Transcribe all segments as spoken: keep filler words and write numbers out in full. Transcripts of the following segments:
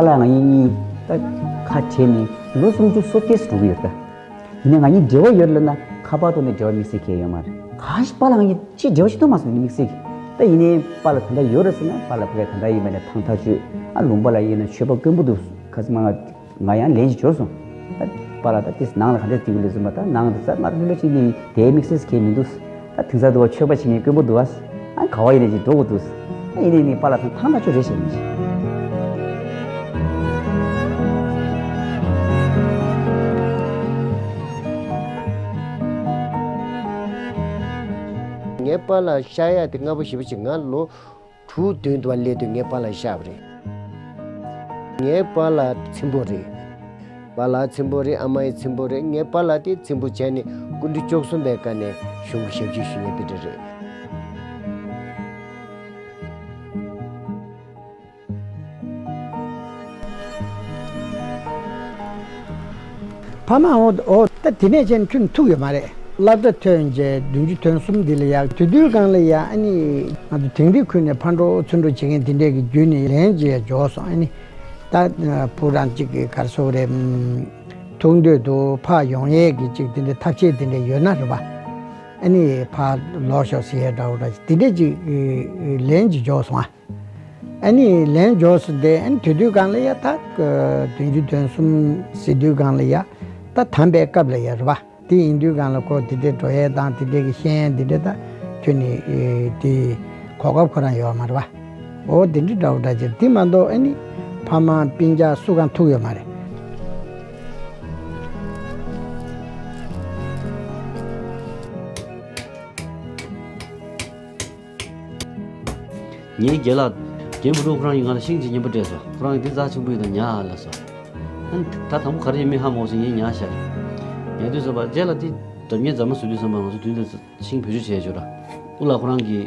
པཱ་ལགས་ང་གཉིས་གཉིས་ད་ཁ་བྲལ་ནས་ལོ་སུམ་ཅུ་སོ་བརྒྱད་འགྲོ་གི་ཡོད་ད། ཡིན་ནའི་ང་གཉིས་འབྲེལ་བ་ཡོད་ལབ་ན་ཁ་པར་ཐོག་ནས་འབྲེལ་བ་དམིགས་བསལ་གང་ཡང་ཡོད་མ་རེད། གང་ཞིག་པཱ་ལགས་ང་གཉིས་ཅིག་འབྲེལ་བ་ཞིག་ཐུབ་མ་སོང་ནི་དམིགས་བསལ་གྱི། ད་ཡིན་ནའི་པཱ་ལགས་ད་ལྟ་ཡོད་རེད་ཟེར་ན་པཱ་ལགས་ཕ་གི་ད་ལྟ་ཡིན་པ་ནས་ཐང་ཐག་ཆོད། ཨ་ལུང་པ་ལ་ཡིན་ན་ཆོས་པ་དཀོན་པོ་འདུག་ཁ་སང་ང་ང་ཡང་ལན་ཞིག་འབྱོར་སོང་། ད་པཱ་ལགས་ད་ལྟའི་ནང་ལ་ག་འདྲ་བསྡད་ཀྱི་ལོས་ཟེར་ན་ད་ནང་དུ་ས་མར་ལྷོད་ལྷོད་ཅིག་ནི་དེའི་དམིགས་བསལ་གང་ཡང་མི་འདུག་ད་དེང་སང་འདུག་བ་ཆོས་པ་བྱེད་མཁན་དཀོན་པོ་འདུག་བ། ཨ་ག་བ་ཡིན་ནའི་ཅིག་འགྲོ་དགོས་འདུག་ཨ་ཡིན་ནའི་ནི་པཱ་ལགས་ད་ཐང་ཐག་ཆོད་རེད་བཤད་མི་ཤེས། ངའི་པཱ་ལགས་ཤ་ཡག་དེ་སྔ་པོ་ཞེ་པོ་ཅིག་ང་ལོ་དྲུག་བདུན་དུ་བ་སླེབས་དུས་ངའི་པཱ་ལགས་ཤ་བ་རེད། ངའི་པཱ་ལགས་ཚེམ་བུ་རེད། པཱ་ལགས་ཚེམ་བུ་རེད། ཨ་མ་ཡི་ཚེམ་བུ་རེད། ངའི་པཱ་ལགས་དེ་ཚེམ་བུ་བྱས་ནས་སྐུ་ཕྲེང་བཅུ་གསུམ་པའི་སྐབས་ནས་གཞུང་གི་ཞབས་ཕྱི་ཞུ་མཁན་དེ་འདྲ་རེད། ཕ་མ་འོ་འོ་ད་དེ་ནས་ཅན་ཁྱོན་ཐུག་ཡོད་མ་རེད། སློབ་གྲྭ་ཐོན་རྗེས་བདུན་ཅུ་དོན་གསུམ་འདི་ལ་ཡག་དེ་དུས་སྒང་ལ་ཡ་ཨ་ནི་ང་ཚོ་དིང་རི་ཁུལ་ནས་ཕར་འགྲོ་ཚུར་འགྲོ་བྱེད་མཁན་དེ་འདྲས་ཀྱི་བརྒྱུད་ནས་ལན་ཅིག་ཡ་འབྱོར་སོང་། ཨ་ནི་ད་བུ་རང་གཅིག་གི་གར་སོགས་རེད། ཐུག་འདོད་འདུག་ཕར་ཡོང་ཡས་ཀྱི་གཅིག་དེ་འདྲའི་ཐབས་ཤེས་དེ་འདྲ་ཡོད་ན་རེད་པ། ཨ་ནི་ཕར་ལོག་ཤོག་ཟེར་ཡས་འདྲ་བོ་འདྲ་དེ་འདྲས་ཅིག་ལན་ཅིག་འབྱོར་སོང་ཨ། ཨ་ནི་ལན་འབྱོར་སོང་དེ་ཨ་ནི་དེ་དུས་སྒང་ལ་ཡ་ད་བདུན་ཅུ་དོན་གསུམ་ཟེར་དུས་སྒང་ལ་ཡ་ད་དམ་པའི་སྐབས་ལ་ཡ་རེད་པ། དེ་ཡིན་དུས་སྒང་ལ་ཁོ་དེ་འདྲས་འགྲོ་ཡས་དང་དེ་འདྲས་ཀྱི་ཤེས་ཡས་དེ་འདྲས་ད་ཁྱོན་ནས་དེ་གོ་སྐབས་ཁོ་རང་ཡོད་མ་རེད་པ། འོ་དེ་འདྲ་འདྲ་བོ་འདྲ་ཅིག་དེ་མ་གཏོགས་ཨ་ནི་ཕ་མ་སྤུན་ཀྱག་སུ་གང་ཐུག་ཡོད་མ་རེད། ངའི་རྒན་ལགས། རྒན་བུ་ཕྲུག་ཁོ་རང་གིས་ང་ལ་ཤིང་གཅིག་རྙིང་པ་སྤྲད་སོང་། ཁོ་རང་གིས་འདི་རྩ་ཆེན་པོ་ཡིན་ད་ཉར་ལབ་སོང་། ཨ་ནི་ད་དང་པོ་ག་རེ་ཡིན་མིན་ཧ་མ་གོ་སོང་། ངས་ཉར་བཞག་ཉར་དུས་ཙམ་པ་རྗེས་ལ་འདི་འགྲམ་ངའི་རྫ་མ་བཟོ་དུས་ཙམ་པ་ང་ཚོ་མདུན་དུ་ཤིང་བེད་སྤྱོད་བྱས་ཡོད་ར། ཨུ་ལགས་ཁོ་རང་གིས་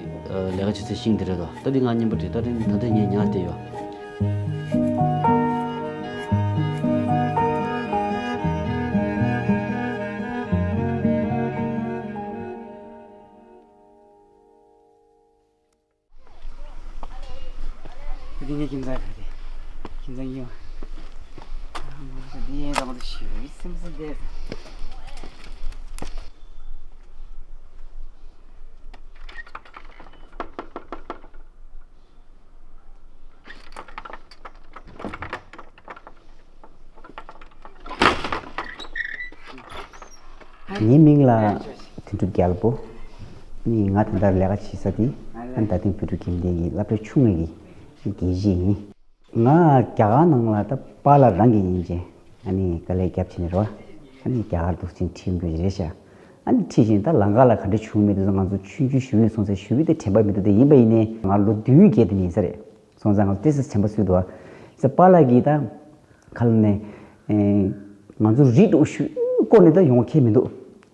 ལས་ཀ་བྱེད་སའི་ཤིང་དེ་རེད་དོ། ད་འདི་ང་རྙིང་པ་འདྲ། ད་འདི་ད་ལྟ་ངས་ཉར་བསྡད་ཡོད། འདི་ངའི་ཁྱིམ་ཚང་རེད། ཁྱིམ་ཚང་གཡུག་འདི་ཡིན་ད་མ་གཏོགས་ཞེ་པོ་སེམས་སུ་བསྡད། ངའི་མིང་ལ་དོན་གྲུབ་རྒྱལ་པོ། ནི་ང་ད་ལྟ་ལས་ཀ་བྱེད་ས་དེ་ཨ་ནི་རྡ་སྟེང་བོད་ཕྲུག་ཁྱིམ་སྡེ་གི་སློབ་གྲྭ་ཆུང་ངུ་གི་དགེ་བཤེས་ཡིན། ང་རྒྱ་གར་ནང་ལ་ད་པཱ་ལགས་རང་གི་ཡིན་ཅེ་ཨ་ནི་དཀའ་ལས་རྒྱབ་བྱས་ནས་རོ། ཨ་ནི་རྒྱ་གར་འདུག་ཅིང་ཁྲིད་ཡོང་རྒྱུ་རེད་ཤག་ཨ་ནི་ཁྲིད་བཞིན་ད་ལམ་ཁ་ལ་ག་འདྲ་བྱུང་མེད་དུས་ང་ཚོ་ཆུང་ཆུང་བཞུགས་ཡོད་སོང་ཙང་བཞུགས་ཡོད་དེ་དྲན་པ་མི་འདུག་དེ་ཡིན་པ་ཡིན་ནའི་ང་ལོ་བདུན་བརྒྱད་དེ་ནས་ཡིན་ས་རེད། སོང་ཙང་ང་ཚོ་ཏོག་ཙམ་དྲན་པ་གསོས་འདུག་ཨ། ཙི་པཱ་ལགས་ཀྱིས་ད་ཁ་ལ་ནས་ང་ཚོ་རིགས་དྲུག་ཞུ་སྐོར་ནས་ད་ཡོང་ཁྱད་མི་འདུག་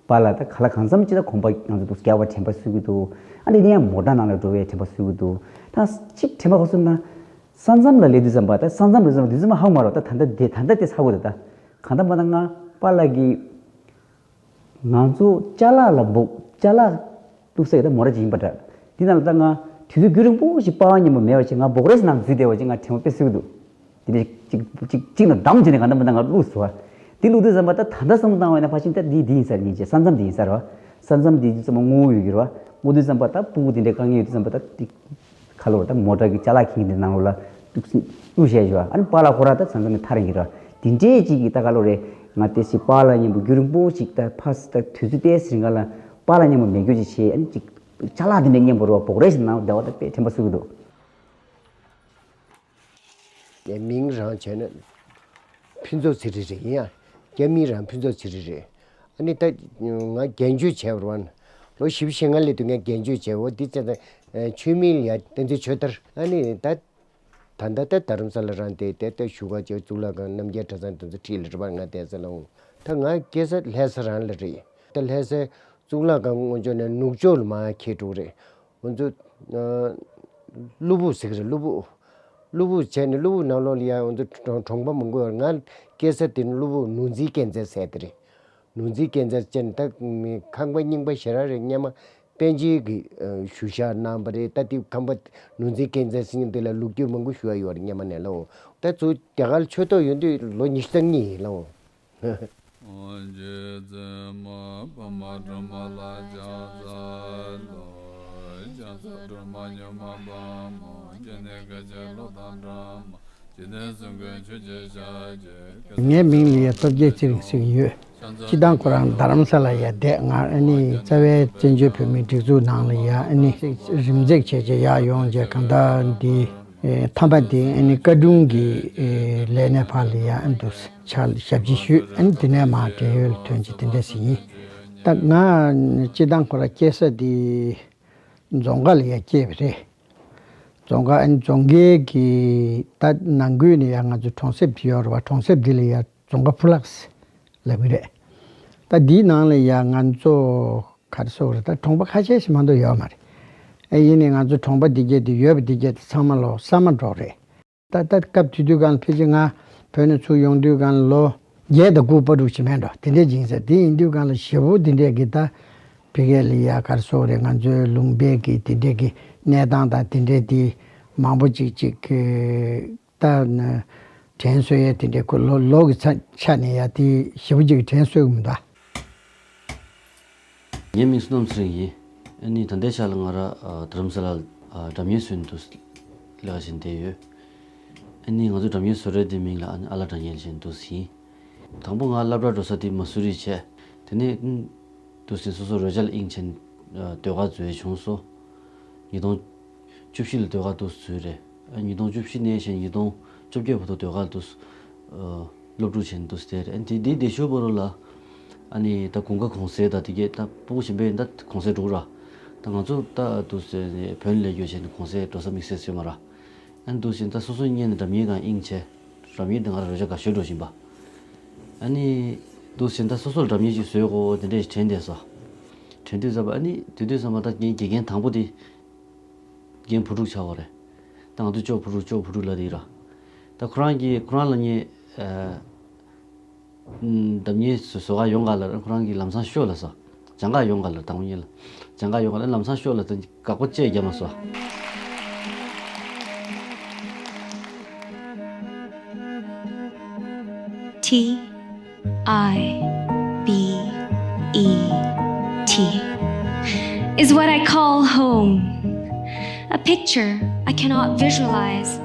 པཱ་ལགས་ད་ག་ལ་གང་འཚམ་ཅིག་ད་གོམ་པ་ང་ཚོ་འདུག་རྒྱག་པ་དྲན་པ་གསོས་ཀྱི་འདུག་ཨ་ནི་དེ་ཡང་མོ་ཊ་ནང་ལ་འགྲོ་བའི་དྲན་པ་གསོས་ཀྱི་འདུག་ད་གཅིག་དྲན་པ་ག་སོང་ན། ས་མཚམས་ལ་སླེབས་དུས་ཙམ་པ་ད་ས་མཚམས་རེད་ཙམ་པ་དུས་ཙམ་པ་ཧ་གོ་མ་རེད། ད་ད་ལྟ་དེ་ད་ལྟ་དེ་ཧ་གོ་འདུག་ད་གང་ལྟར་མ་ད་ང་པཱ་ལགས་ཀྱིས་ང་ཚོ་ཅ་ལག་ལ་འབོག་ཅ་ལག་བླུགས་ས་ཡོད་ད་མོ་ཊ་ཅིག་ཡིན་པ་འདྲ། དེ་ནང་ལ་ད་ང་དུས་ཚོད་རྒྱུན་རིང་པོ་ཞིག་པཱ་ལགས་མཉམ་པོ་མེད་པ་ཅིག་ང་འབོག་རས་ནང་འཛུལ་བསྡད་པ་ཅིག་ང་དྲན་པ་དཔེ་གསོས་ཀྱི་འདུག་དེ་ནས་ཅིག་ཅིག་ཅིག་ན་བསྡམས་བྱས་ནས་གང་ལྟར་མ་ད་ང་བླུགས་སོང་བ། དེ་བླུགས་དུས་ཙམ་པ་ད་ད་ལྟ་བསམ་བློ་བཏང་བ་ཡིན་ན་ཕལ་ཆེར་ད་འདི་འདི་ཡིན་ས་རེད། ཡིན་ཅེ་ས་མཚམས་འདི་ཡིན་ས་རེད་བ། ས་མཚམས་འདི་དུས་ཙམ་པ་སྔོ་བོ་ཡོད་ཀྱི་རེད་བ། སྔོ་དུས་ཙམ་པ་ད་སྤུ་གུ་དེ་འདྲའི་དཀའ་ངལ་ཡོད་དུས་ཙམ་པ་ད་ཏིག་ཁ་ལོ་ད་མོ་ཊ་གི་ཅ་ལག་ཁྱེར་མཁན་དེ་ནང་ལོགས་ལ་བླུགས་བཞག་ཞུ་བ། ཨ་ནི་པཱ་ལགས་ཁོ་རང་ད་ས་མཚམས་ནས་ཐར་ཡིན་གྱི་རེད། དེ་འདྲས་ཅིག་གི་ད་ག་ལོ་རེད། ང་ཏེ་ཞིག་པཱ་ལགས་མཉམ་པོ་རྒྱུན་རིང་པོ་ཞིག་ད་ཕ་སི་ད་དུས་ཚོད་ཏོག་ཙམ་རིང་ག་ལ་པཱ་ལགས་མཉམ་པོ་མེད་རྒྱུ་ཅིག་བྱས། ཨ་ནི་ཅིག་ཅ་ལག་དེ་འདྲས་མཉམ་པོ་རོ་འབོག་རས་ཞིག་ནང་བསྡད་པ་ད་དཔེ་དྲན་པ་གསོས་ཀྱི་འདུག་མིང་རང་བྱས་ན་ཕུན་ཚོགས་ཚེ་རིང་རེད། ཡིན་ཡང་རྒྱ་མིང་རང་ཕུན་ཚོགས་ཚེ་རིང་རེད། ཨ་ནི་ད་ང་རྒན་གཅོད་བྱས་པ་རེད་བ། ལོ་བཞི་བཅུ་ཞེ་ལྔ་སླེབས་དུས་ང་རྒན་གཅོད་བྱས། འོ་འདི་བྱས་ད་ཆོས་མིང་ལ་ཡ་བསྟན་འཛིན་ཆོས་དར། ཨ་ནི་ད་ད་ལྟ་ད་རྡ་རམ་ས་ལ་རང་བསྡད་དེ་ད་བཞུགས་སྒར་བྱས་གཙུག་ལག་ཁང་རྣམ་རྒྱལ་གྲྭ་ཚང་དེ་ཚོ་ཁྲིད་ལ་རེད་བ། ང་བསྡད་ས་ལ་འོང་ད་ང་སྐྱེས་ས་ལྷ་ས་རང་ལ་རེད། ད་ལྷ་སའི་གཙུག་ལག་ཁང་སྔོན་ཕྱོགས་ནས་ནུབ་ཕྱོགས་ལ་མར་ཁྱེར་འགྲོ་གི་རེད། ང་ཚོ་ཨ་གློ་བུར་ཟེར་གི་རེད། གློ་བུར། གློ་བུར་བྱས་ནས་གློ་བུར་ནང་ལོགས་ལ་ཡང་ང་ཚོ་གྲོང་གྲོང་པ་མང་པོ་ཡོད་རེད། ང་སྐྱེས་ས་དེ་ནི་གློ་བུར་ནོར་འཛིན་སྐས་འཛེག་ཟེར་དེ་རེད། ནོར་འཛིན་སྐས་འཛེག་བྱས་ནས་ད་མི་ཁང་པ་རྙིང་པ་ཞེ་དྲག་རེད། སྔོན་མ་ པཎ་ཆེན་གྱི་ཨ་ཞུ་བཞག་གནང་བ་རེད། ད་དེ་ཁམས་པ་ནོར་འཛིན་སྐལ་བཟང་ཟེར་མཁན་དེ་ལ་ལོ་རྒྱུས་མང་པོ་ཞུ་ཡ་ཡོད་རེད། སྔོན་མ་ནས་ལགས། ད་ཚུར་རྒྱ་གར་ཆོས་ཐོག་ཡོང་དུས་ལོ་ཉི་ཤུ་རྩ་གཉིས་ཡིན་ལགས། ངའི་མིང་ལ་ཡ་སྟོབས་རྒྱལ་ཚེ་རིང་ཟེར་གྱི་ཡོད། སྤྱིར་བཏང་ཁོ་རང་རྡ་རམ་ས་ལ་ཡ་བསྡད། ང་ཨ་ནི་རྩ་བའི་བཙན་བྱོལ་བོད་མིའི་སྒྲིག་འཛུགས་ནང་ལ་ཡ་ཨ་ནི་རིམ་འཛེགས་བྱས་བྱས་ཡར་ཡོང་བྱས། གང་ལྟར་འདི་ཨེ་མཐའ་མ་འདི་ཨ་ནི་བཀའ་དྲུང་གི་ཨེ་ལས་གནས་ཕར་ལ་ཡ་ཨ་འདུག་ཕྱག་ཞབས་ཕྱི་ཞུས། ཨ་ནི་དེ་ནས་མར་བགྲེས་ཡོལ་ཐོན་བྱས་དེ་འདྲ་ཞིག་ཡིན། ད་ང་སྤྱིར་བཏང་ཁོ་རང་སྐྱེས་ས་འདི་རྫོང་ཁ་ལ་ཡ་སྐྱེས་པ་རེད། རྫོང་ཁ་ཨ་ནི་རྫོང་ཁའི་གི་ད་ནང་ཁུལ་ནས་ཡ་ང་ཚོ་གྲོང་གསེབ་ཅིག་ཡོད་རེད་བ། གྲོང་གསེབ་འདི་ལ་ཡ་རྫོང་ཁ་ཕུ་ལགས་ལབ་ཀྱི་རེད། ད་འདིའི་ནང་ལ་ཡ་ང་ཚོ་ག་རེ་ཟེར་དགོས་རེད། ད་གྲོང་པ་ཁ་ཤས་ཤིག་མ་གཏོགས་ཡོད་མ་རེད། ཨེ་ཡིན་ནའི་ང་ཚོ་གྲོང་པ་འདི་གས་དེ་ཡོད་པ་འདི་གས་དེ་ཚང་མ་ལོ་གསར་མ་འགྲོ་རེད། ད་ལྟ་སྐབས་དེ་དུས་སྒང་ལ་ཕལ་ཆེར་ང་བོད་ནས་ཚུར་ཡོང་དུས་སྒང་ལ་ལོ་བརྒྱད་དང་དགུ་བར་དུ་ཅིག་མེད་འགྲོ། དེ་འདྲས་ཅིག་ཡིན་ས་རེད། དེ་ཡིན་དུས་སྒང་ལ་ཞེ་པོ་དེ་འདྲས་ཀྱི་ད་ཕ་གི་ལ་ཡ་ག་རེ་ཟེར་དགོས་རེད། ང་ཚོའི་ལུང་པའི་གི་དེ་འདྲས་ཀྱི་གནས་སྟངས་དང་དེ་འདྲས་དེ་མང་པོ་ཅིག་ཅིག་གི་ད་ནི་དྲན་གསོ་ཡས་དེ་འདྲས་ཁོ་ལོ་ལོ་གི་ཆ་ཆ་ནས་ཡ་དེ་ཞེ་པོ་ཅིག་གི་དྲན་གསོ་གི་མི་འདུག་ངའི་མིང་བསོད་ནམས་ཚེ་རིང་ཡིན། ཨ་ནི་ད་ལྟའི་ཆ་ལ་ང་རང་ཨ་རྡ་རམ་ས་ལ་ཨ་སྒྲ་སྙན་བཟོ་མཁན་དུ་ལས་ཀ་བྱེད་བསྡད་ཡོད། ཨ་ནི་ང་ཚོ་སྒྲ་སྙན་བཟོ་གྲྭ་དེའི་མིང་ལ་ཨ་ནི་ཨ་ལ་སྒྲ་སྙན་ལབ་བྱས་འདུག་ཟིན། དང་པོ་ང་སློབ་གྲྭ་འགྲོ་ས་དེ་མ་སུ་རི་བྱས། དེ་ནས་ཨ་འདུག་ཟིན་སོ་སོ་རོལ་ཆ་ལ་དབྱིངས་ཆེན་ཨ་ཟློས་གར་འཛུལ་ཡས་བྱུང་སོང་། ཉིས་སྟོང་བཅུ་བཞི་ལ་ཟློས་གར་འདུག་འཛུལ་རེད། ཨ་ཉིས་སྟོང་བཅུ་བཞི་ནས་བྱས་ཉིས་སྟོང་བཅོ་བརྒྱད་བར་དུ་ཟློས་གར་འདུག་ཨ་སློབ་ཕྲུག་བྱས་འདུག་བསྡད་རེད། ཨ་དེ་དེའི་དེ་ཤོར་བར་ལ་ཨ་ནི་ད་དགུན་ཁ་གུང་སེང་དང་དེ་གས་ད་སྤུ་གུ་གཞན་པའི་ད་གུང་སེང་འགྲོ་ར། ད་ང་ཚོ་ད་འདུག་ཟེར་ནས་བོད་ལ་སླེབས་རྒྱུ་བྱས་ནས་གུང་སེང་འགྲོ་ས་དམིགས་བསལ་བཟོས་མ་ར། ཨ་འདུག་ཟིན་ད་སོ་སོ་སྔོན་ནས་སྒྲ་སྙན་སྒང་དབྱིངས་བྱས། སྒྲ་སྙན་དེ་ང་རང་རོལ་ཆ་དགའ་ཤོས་འགྲོ་བཞིན་པ། ཨ་ནི་འདུག་ཟིན་ད་སོ་སོ་ལ་སྒྲ་སྙན་ཅིག་བཟོས་གོ་དེ་འདྲས་དྲན་བསྡད་སོང་། དྲན་དུས་ཙམ་པ་ཨ་ནི་དེ་དུས་ཙམ་པ་ད་ངའི་དགེ་རྒན་དང་པོ་དེ་རྒན་བུ་ཕྲུག་ཆགས་པ་རེད། ད་ང་ཚོ་ཅོག་བུ་ཕྲུག་ཅོག་བུ་ཕྲུག་ལབ་དེ་ཡིན་ར། ད་ཁོ་རང་གིས་ཁོ་རང་ལ་ངས་ཨ་སྒྲ་སྙན་བཟོ་ག་ཡོང་ག་ལ་ཁོ་རང་གིས་ལམ་སང་ཤོག་ལབ་སོང་། སྦྱང་ག་ཡོང་ག་ལ་དང་པོ་ཉིད་ལ་སྦྱང་ག་ཡོང་ག་ལ་ལམ་སང་ཤོག་ལབ་དུས་དགག་པ་བཅས་རྒྱབ་མ་སོང་། T I B E T is what I call home. A picture I cannot visualize,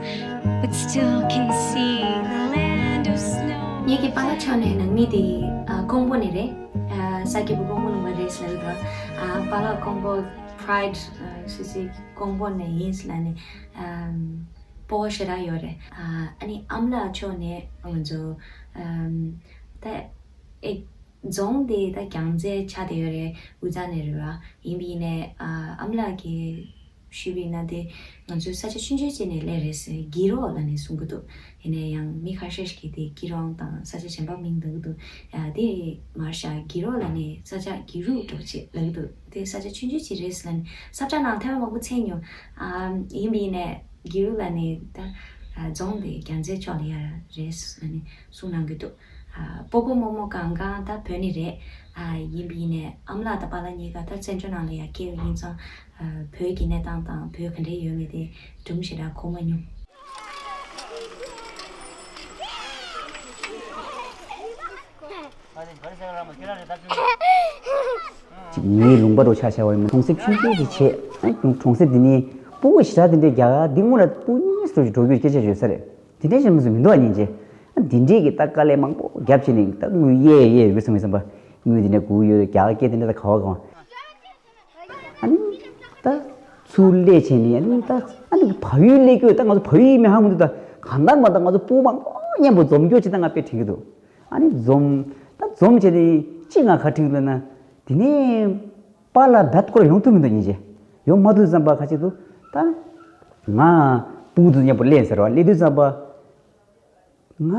but still can see the land of snow. ངེད་ཀྱི་པཱ་ལགས་ཕྱོགས་ནས་ནང་མི་དེ་ཨ་ཀོང་པོ་ནས་རེད། ཨ་ས་སྐྱ་པའི་ཀོང་པོ་ལུང་པ་རེད་ཟེར་ལབ་ཀྱི་འདུག་ཨ་པཱ་ལགས་ཀོང་པོ་Pride ཨ་སི་སི་ཀོང་པོ་ནས་ཡིན་ཟེར་ལབ་ནས་ཨམ་སྤོ་བོ་ཞེ་དྲག་ཡོད་རེད། ཨ་ཨ་ནི་ཨ་མ་ལགས་ཕྱོགས་ནས་ང་ཚོ་ཨམ་ད་ཨེ་རྫོང་དེ་ད་རྒྱལ་རྩེ་ཆགས་བསྡད་ཡོད་རེད། དབུས་གཙང་ནས་རེད་བ། ཡིན་པ་ཡིན་ནའི་ཨ་ཨ་མ་ལགས་ཀྱིས་ཞུས་པ་ཡིན་ན་དེ་ང་ཚོའི་ས་ཆ་ཆུང་ཆུང་ཅིག་ནས་སླེབས་རེད་ཟེར་གི་རོ་ལབ་ནས་གསུང་གི་འདུག་ཡིན་ནའི་ཡང་མི་ཁ་ཤས་ཤིག་གིས་དེ་གི་རོང་དང་ས་ཆ་གཞན་པ་མིང་འདོགས་ཀྱི་འདུག་ཡ་དེ་མར་བཞག་གི་རོ་ལབ་ནས་ས་ཆ་གི་རུ་འདྲ་པོ་ཅིག་ལབ་ཀྱི་འདུག་དེ་ས་ཆ་ཆུང་ཆུང་ཅིག་རེད་ཟེར་ལབ་ནས་ས་ཆ་ནང་ཐེངས་མ་མང་པོ་འཚོལ་མྱོང་། ཨ་ཡིན་པ་ཡིན་ནའི་གི་རུ་ལབ་ནས་ད་ཨ་རྫོང་དེ་རྒྱལ་རྩེ་ཕྱོགས་ལ་ཡ་རེད་ཟེར་ལབ་ནས་གསུང་གནང་གི་འདུག་ཨ་སྤོ་བོ་རྨོ་མོ་གང་གང་ད་བོད་ནས་རེད། ཨ་ཡིན་པ་ཡིན་ནའི་ཨ་མ་ལགས་དང་པཱ་ལགས་གཉིས་ཀ་ད་བཙན་བྱོལ་ནང་ལ་ཡ་སྐྱེས་པ་ཡིན་ཙང་ཨ་བོད་ཀྱི་གནས་སྟངས་དང་བོད་ག་འདྲས་ཡོད་མེད་དེ་སྒྲུང་ཞེ་དྲག་གོ་མ་མྱོང་། ཅིག་ངའི་ལུང་པ་རུ་ཆ་བཞག་པ་ཡིན་ན་གྲོང་གསེབ་ཆུང་ཆུང་ཞིག་བྱས། ཨ་གྲོང་གསེབ་འདི་ནས་སྤུ་གུ་ཞེ་དྲག་དེ་འདྲས་རྒྱག་འདི་སྔོན་ལ་སྤུ་གུ་གཉིས་སུ་འགྲོ་རྒྱུའི་སྐད་ཆ་ཡོད་ས་རེད། དེ་འདྲའི་ཞིག་མི་འདུག་ཨ་ཉིན་རྗེས། ཨ་འདི་འདྲའི་གི་ད་དཀའ་ལས་མང་པོ་རྒྱབ་བྱས་ནས་ད་དངུལ་གཡས་གཡས་ཡོད་གི་སོང་ངས་བསམ་པ། དངུལ་འདི་འདྲ་དགོས་ཀྱི་ཡོད་རེད། རྒྱ་གར་སྐད་དེ་འདྲ་ད་ག་བ་གང་། ཨ་ནི་ད་ཚུར་སླེབས་བྱས་ནས་ཨ་ནི་ད་ཨ་ནི་བལ་ཡུལ་སླེབས་རྒྱུ་ད་ང་ཚོ་བལ་ཡུལ་མི་ཧ་མི་འདུག་ད་གང་ལྟར་མ་ད་ང་ཚོ་སྤུ་གུ་མང་པོ་མཉམ་པོ་འཛོམས་རྒྱུ་ཅིག་ད་ང་དཔེ་དྲན་གི་འདུག་ཨ་ནི་འཛོམས་ད་འཛོམས་བྱས་ནས་ཅི་ང་ག་དྲན་གི་འདུག་ན་དེ་ནས་པཱ་ལགས་བད་སྐོར་ཡོང་ཐུབ་མི་འདུག་ཉིན་རྗེས། ཡོང་མ་ཐུབ་བསམ་པ་ཁ་ཅིག་ཏུ་ད་ང་སྤུ་གུ་དེ་ཚོ་མཉམ་པོ་སླེབས་ཟེར་བ་སླེབས་དུས་བསམ་པ། ང་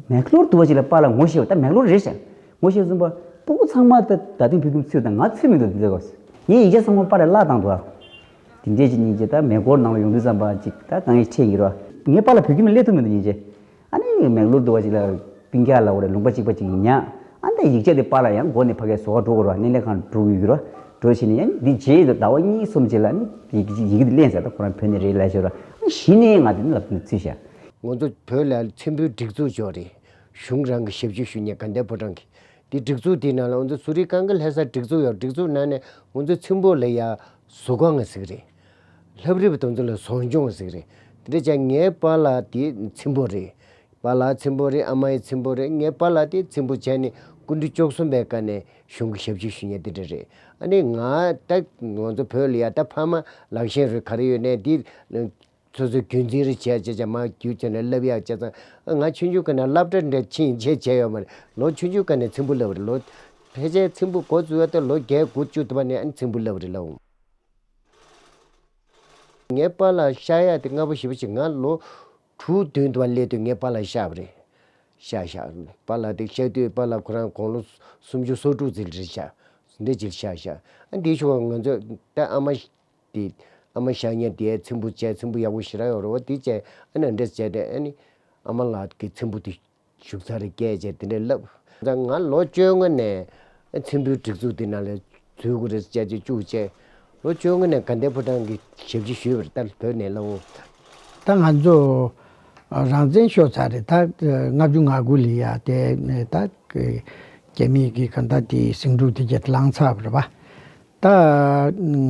མེག་ལོར་དུ་བ་ཅིག་ལ་པཱ་ལགས་ངོ་ཤེས་པ་ད་མེག་ལོར་རེད་ཤག་ངོ་ཤེས་བསམ་པ་སྤུ་གུ་ཚང་མ་ད་ད་ཐེངས་བོད་ཁྱིམ་ཚུད་དང་ང་ཚུད་མི་འདུག་དེ་ཚོ་གོ། ངས་ཡིག་ཆ་ཚང་མ་པཱ་ལགས་བརླག་བཏང་འདུག་ཨ། དེ་འདྲས་ཅིག་ཉིན་རྗེས་ད་མེག་ལོར་ནང་ལ་ཡོང་དུས་བསམ་པ་ཅིག་ད་ད་ངས་ཁྲིད་ཡིན་རོ། ངས་པཱ་ལགས་བོད་ཁྱིམ་ལ་སླེབས་ཐུབ་མི་འདུག་ཉིན་རྗེས། ཨ་ནི་མེག་ལོར་དུ་བ་ཅིག་ལ་སྤུན་ཀྱག་ལ་འོ་རེ་ལུང་པ་གཅིག་པ་ཅིག་ཉག་ཨ་ནི་ད་ཡིག་ཆ་དེ་པཱ་ལགས་ཡང་སྒོ་ནས་ཕ་གིར་བཟོ་ག་འགྲོ་དགོས་རོ། སྣེ་ལེན་ཁང་འགྲོ་དགོས་ཡོད་རོ། འགྲོ་བྱས་ནས་ཡང་འདི་རྗེས་ལ་ཟླ་བ་གཉིས་གསུམ་རྗེས་ལ་ནི་ཡི་གེ་ཡི་གེ་འདི་ལེན་ཟེར། ད་ཁོ་རང་བོད་ནས་རེད་ལབ་ཞོར་ཨ་གཞི་ནས་ང་དེ་ནི་ལབ་ཚུལ་བྱ། ང་ཚོ་བོད་ལ་ཚེམ་བུའི་སྒྲིག་འཛུགས་ཅིག་ཡོད་རེད། གཞུང་རང་གི་ཞབས་ཕྱི་ཞུ་མཁན་དགའ་ལྡན་ཕོ་བྲང་གི། དེ་སྒྲིག་འཛུགས་དེའི་ནང་ལ་ང་ཚོ་ཟུར་རིག་ཁང་གི་ལྷ་ས་སྒྲིག་འཛུགས་ཡོད། སྒྲིག་འཛུགས་ནང་ནས་ང་ཚོ་ཚེམ་བུ་ལ་ཡ་བཟོ་ཁང་ཟེར་གི་རེད། ལྷ་རིས་པ་དེ་ཚོ་ལ་བཟོ་སྦྱོང་ཟེར་གི་རེད། དེ་འདྲ་བྱས་ངའི་པཱ་ལགས་དེ་ཚེམ་བུ་རེད། པཱ་ལགས་ཚེམ་བུ་རེད། ཨ་མ་ཡི་ཚེམ་བུ་རེད། ངའི་པཱ་ལགས་དེ་ཚེམ་བུ་བྱས་ནས་སྐུ་ཕྲེང་བཅུ་གསུམ་པའི་སྒང་ནས་གཞུང་གི་ཞབས་ཕྱི་ཞུ་མཁན་དེ་འདྲ་རེད། ཨ་ནི་ང་ད་ང་ཚོ་བོད་ལ་ཡ་ད་ཕ་མ་ལག་ཤེས་རེད་ག་རེ་ཡོད་ནའི་དེ་སོ་སོའི་རྒྱུན་འཛིན་རེ་བྱས་བྱས་བྱས་མ་རྒྱུ་བྱས་ནས་བསླབ་ཡག་བྱས་ཙང་། ང་ཆུང་ཆུང་སྒང་ནས་སློབ་གྲྭ་འདྲ་ཕྱིན་བྱས་བྱས་ཡོད་མ་རེད། ལོ་ཆུང་ཆུང་སྒང་ནས་ཚེམ་བུ་བསླབ་རེད། ལོ་ཕལ་ཆེར་ཚེམ་བུ་འགོ་བཙུགས་ཡ་ད་ལོ་བརྒྱད་དགུ་བཅུ་དུ་བ་ནས་ཨ་ནི་ཚེམ་བུ་བསླབ་རེད་ལབ། ངའི་པཱ་ལགས་ཤ་ཡག་དེ་སྔ་པོ་ཞེ་པོ་ཅིག་ང་ལོ་དྲུག་བདུན་དུ་བ་སླེབས་དུས་ངའི་པཱ་ལགས་ཤ་བ་རེད། ཤ་ཤ་པཱ་ལགས་དེ་ཤ་དུས་པཱ་ལགས་ཁོ་རང་དགུང་ལོ་སུམ་ཅུ་སོ་དྲུག་ཙམ་རེད་ཤག་འདི་ཅིག་ཤ་ཤ་ཨ་འདི་ཤོག་ང་ཚོ་ད་ཨ་མ་དེ་ཨ་མ་ཤ་ཉེ་དེ་ཚེམ་བུ་བྱས། ཚེམ་བུ་ཡག་པོ་ཞེ་དྲག་ཡོད་རེད་བ། དེ་བྱས་ཨ་ནི་འདྲ་བྱས་ཏེ་ཨ་ནི་ཨ་མ་ལགས་ཀྱི་ཚེམ་བུ་དེ་བཞུགས་ས་རེད་བསྐྱལ་བྱས་དེ་འདྲས་ལབ། ད་ང་ལོ་བཅོ་ལྔ་ནས་ཚེམ་བུའི་སྒྲིག་འཛུགས་དེ་ནང་ལ་འཛུལ་དགོས་རེད་བྱས་བྱས་བཅུག་བྱས། ལོ་བཅོ་ལྔ་ནས་དགའ་ལྡན་ཕོ་བྲང་གི་ཞབས་ཕྱི་ཞུས་པ་རེད། ད་བོད་ནས་ལབ་འོང་། ད་ང་ཚོ་རང་བཙན་ཤོར་ཚར་རེད། ད་ལྔ་བཅུ་ང་དགུ་ལ་ཡ་དེ་ད་རྒྱ་མི་གི་གང་ལྟར་དེ་ཟིང་འཁྲུག་དེ་བརྒྱད་ལངས་ཚར་བ་རེད་པ། ད་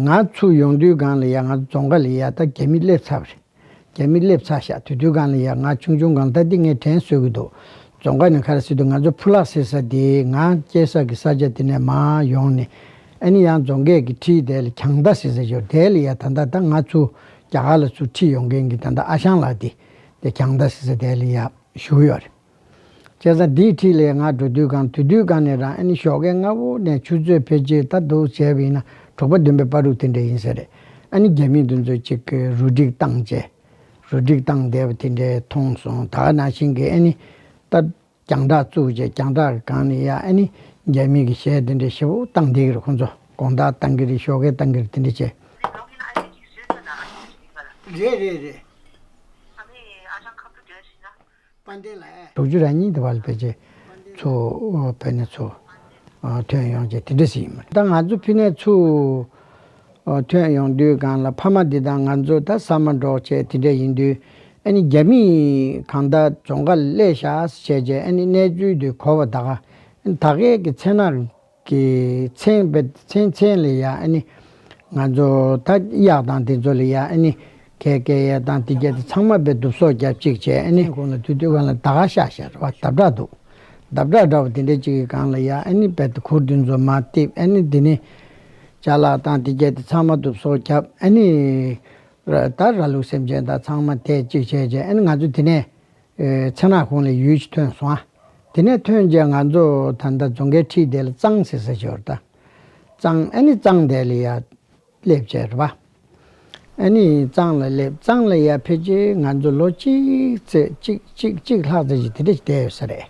ང་ཚུར་ཡོང་དུས་སྒང་ལ་ཡ་ང་ཚོ་རྫོང་ཁ་ལ་ཡ་ད་རྒྱ་མི་སླེབས་ཚར་བ་རེད། རྒྱ་མི་སླེབས་ཚར་ཤག་དེ་དུས་སྒང་ལ་ཡ་ང་ཆུང་ཆུང་སྒང་ལ་ད་འདི་ངས་དྲན་གསོ་གི་འདུག་རྫོང་ཁ་ནས་ག་རེ་ཟེར་དུས་ང་ཚོ་ཕུ་ལག་ཟེར་ས་དེ་ང་སྐྱེས་ས་གི་ས་ཆ་དེ་ནས་མར་ཡོང་ནས་ཨ་ནི་ཡང་རྫོང་ཁའི་གི་འཁྲིས་དེ་ལ་གྱང་ལྟ་ཟེར་ས་ཞོར་དེ་ལ་ཡ་ད་ལྟ་ད་ང་ཚུར་རྒྱ་གར་ལ་ཚུར་ཁྲིད་ཡོང་མཁན་གི་ད་ལྟ་ཨ་ཞང་ལགས་དེ་དེ་གྱང་ལྟ་ཟེར་ས་དེ་ལ་ཡ་བཞུགས་ཡོད་རེད། བྱས་ཙང་འདིའི་འཁྲིས་ལ་ང་འགྲོ་དུས་སྒང་དེ་དུས་སྒང་ནས་རང་ཨ་ནི་ཞོགས་ཀས་སྔ་པོ་ནས་ཆུ་ཚོད་ཕལ་ཆེར་ད་འདུག་བྱས་པ་ཡིན་ན་དྲུག་པ་བདུན་པའི་བར་དུ་དེ་འདྲ་ཡིན་ས་རེད། ཨ་ནི་རྒྱ་མི་དེ་ཚོ་གཅིག་གི་རུ་སྒྲིག་བཏང་བྱས། རུ་སྒྲིག་བཏང་བསྡད་པ་དེ་འདྲའི་མཐོང་སོང་། ད་ག་ནང་བཞིན་གྱི་ཨ་ནི་ད་རྒྱང་བསྒྲགས་བཙུགས་བྱས་རྒྱང་བསྒྲགས་ཀྱི་སྒང་ནས་ཡ་ཨ་ནི་རྒྱ་མི་གི་གཞས་དེ་འདྲ་ཞེ་པོ་བཏང་བསྡད་ཀྱི་རེད། ཁོང་ཚོ་དགོང་དག་བཏང་གི་རེད། ཞོགས་ཀས་བཏང་གི་རེད། དེ་འདྲ་བྱས། རེད་རེད་རེད། དྲུག་ཅུ་རེ་གཉིས་དེ་བར་ལ་ཕལ་ཆེར་ཚུར་བོད་ནས་ཚུར་ཐོན་ཡོང་བྱས་དེ་འདྲ་ཞིག་ཡིན་མ་རེད། ད་ང་ཚོ་ཕ་ནས་ཚུར་ཐོན་ཡོང་དུས་སྒང་ལ་ཕ་མ་འདི་དང་ང་ཚོ་ད་ཟ་མ་འགྲོགས་བྱས་དེ་འདྲ་ཡིན་དུས་ཨ་ནི་རྒྱ་མིས་གང་ལྟར་རྫོང་ཁ་ལ་སླེབས་ཤག་བྱས་བྱས་ཨ་ནི་གནས་ཚུལ་དེ་གོ་བ་ད་ག་ད་གའི་གི་མཚན་ནག་གི་མཚན་བེད་མཚན་མཚན་ལ་ཡ་ཨ་ནི་ང་ཚོ་ད་གཡག་དང་དེ་ཚོ་ལ་ཡ་ཨ་ནི་གད་སྐད་ཡ་དང་དེ་སྐད་དེ་ཚང་མ་བེད་དུབ་སོག་རྒྱབ་གཅིག་བྱས་ཨ་ནི་ཁོང་ལ་དུས་དུས་སྒང་ལ་ད་ག་ཤག་ཤག་རེད་བ། འདབ་བྲག་འདུག་འདབ་བྲག་འདྲ་བ་དེ་འདྲ་གཅིག་གི་སྒང་ལ་ཡ་ཨ་ནི་བེད་གུར་དེ་ཚོ་མར་བཏིབ་ཨ་ནི་དེ་ནི་ཅ་ལག་དང་དེ་སྐད་དེ་ཚང་མ་དུབ་སོག་རྒྱབ་ཨ་ནི་ད་ར་ལུག་སེམས་ཅན་དང་ཚང་མ་དེ་གཅིག་བྱས་བྱས་ཨ་ནི་ང་ཚོ་དེ་ནས། ཨེ་མཚན་ནག་ཁོང་ལ་ཡུལ་ཞིག་ཐོན་སོང་ཨ། དེ་ནས་ཐོན་རྗེས་ང་ཚོ་ད་ལྟ་རྫོང་ཁའི་འཁྲིས་དེ་ལ་གཙང་ཟེར་ས་ཞིག་ཡོད་རེད་ད། གཙང་ཨ་ནི་གཙང་དེ་ལ་ཡ་སླེབས་བྱས་རེད་པ། ཨ་ནི་གཙང་ལ་སླེབས། གཙང་ལ་ཡ་ཕལ་ཆེར་ང་ཚོ་ལོ་གཅིག་ཙམ་གཅིག་གཅིག་གཅིག་ལྷག་ཙམ་ཞིག་དེ་འདྲ་ཞིག་བསྡད་ཡོད་ས་རེད།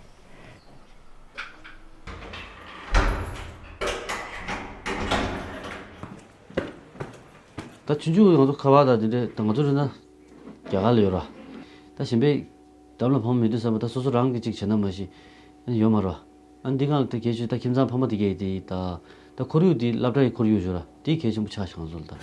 ད་ཆུང་ཆུང་ང་ཚོ་ཁ་པར་དང་དེ་འདྲས་ད་ང་ཚོ་རེད་ན་རྒྱ་གར་ལ་ཡོད་ར། ད་གཞན་པའི་འདམ་ལ་བུ་མོ་མེད་དུས་ཙམ་པ་ད་སོ་སོ་རང་གིས་གཅིག་བྱས་ན་མ་གཞི་ཨ་ནི་ཡོད་མ་རེད། ཨ་ནི་འདི་གང་ལ་ད་གལ་ཆེ་ད་ཁྱིམ་ཚང་ཕ་མ་དེ་གས་དེ་ད་ད་ཁོར་ཡུག་དེ་སློབ་གྲྭ་ཡི་ཁོར་ཡུག་ཡོད་ར་དེ་གལ་ཆེན་པོ་ཆགས་ཤག་ང་ཚོ་ལ་ད།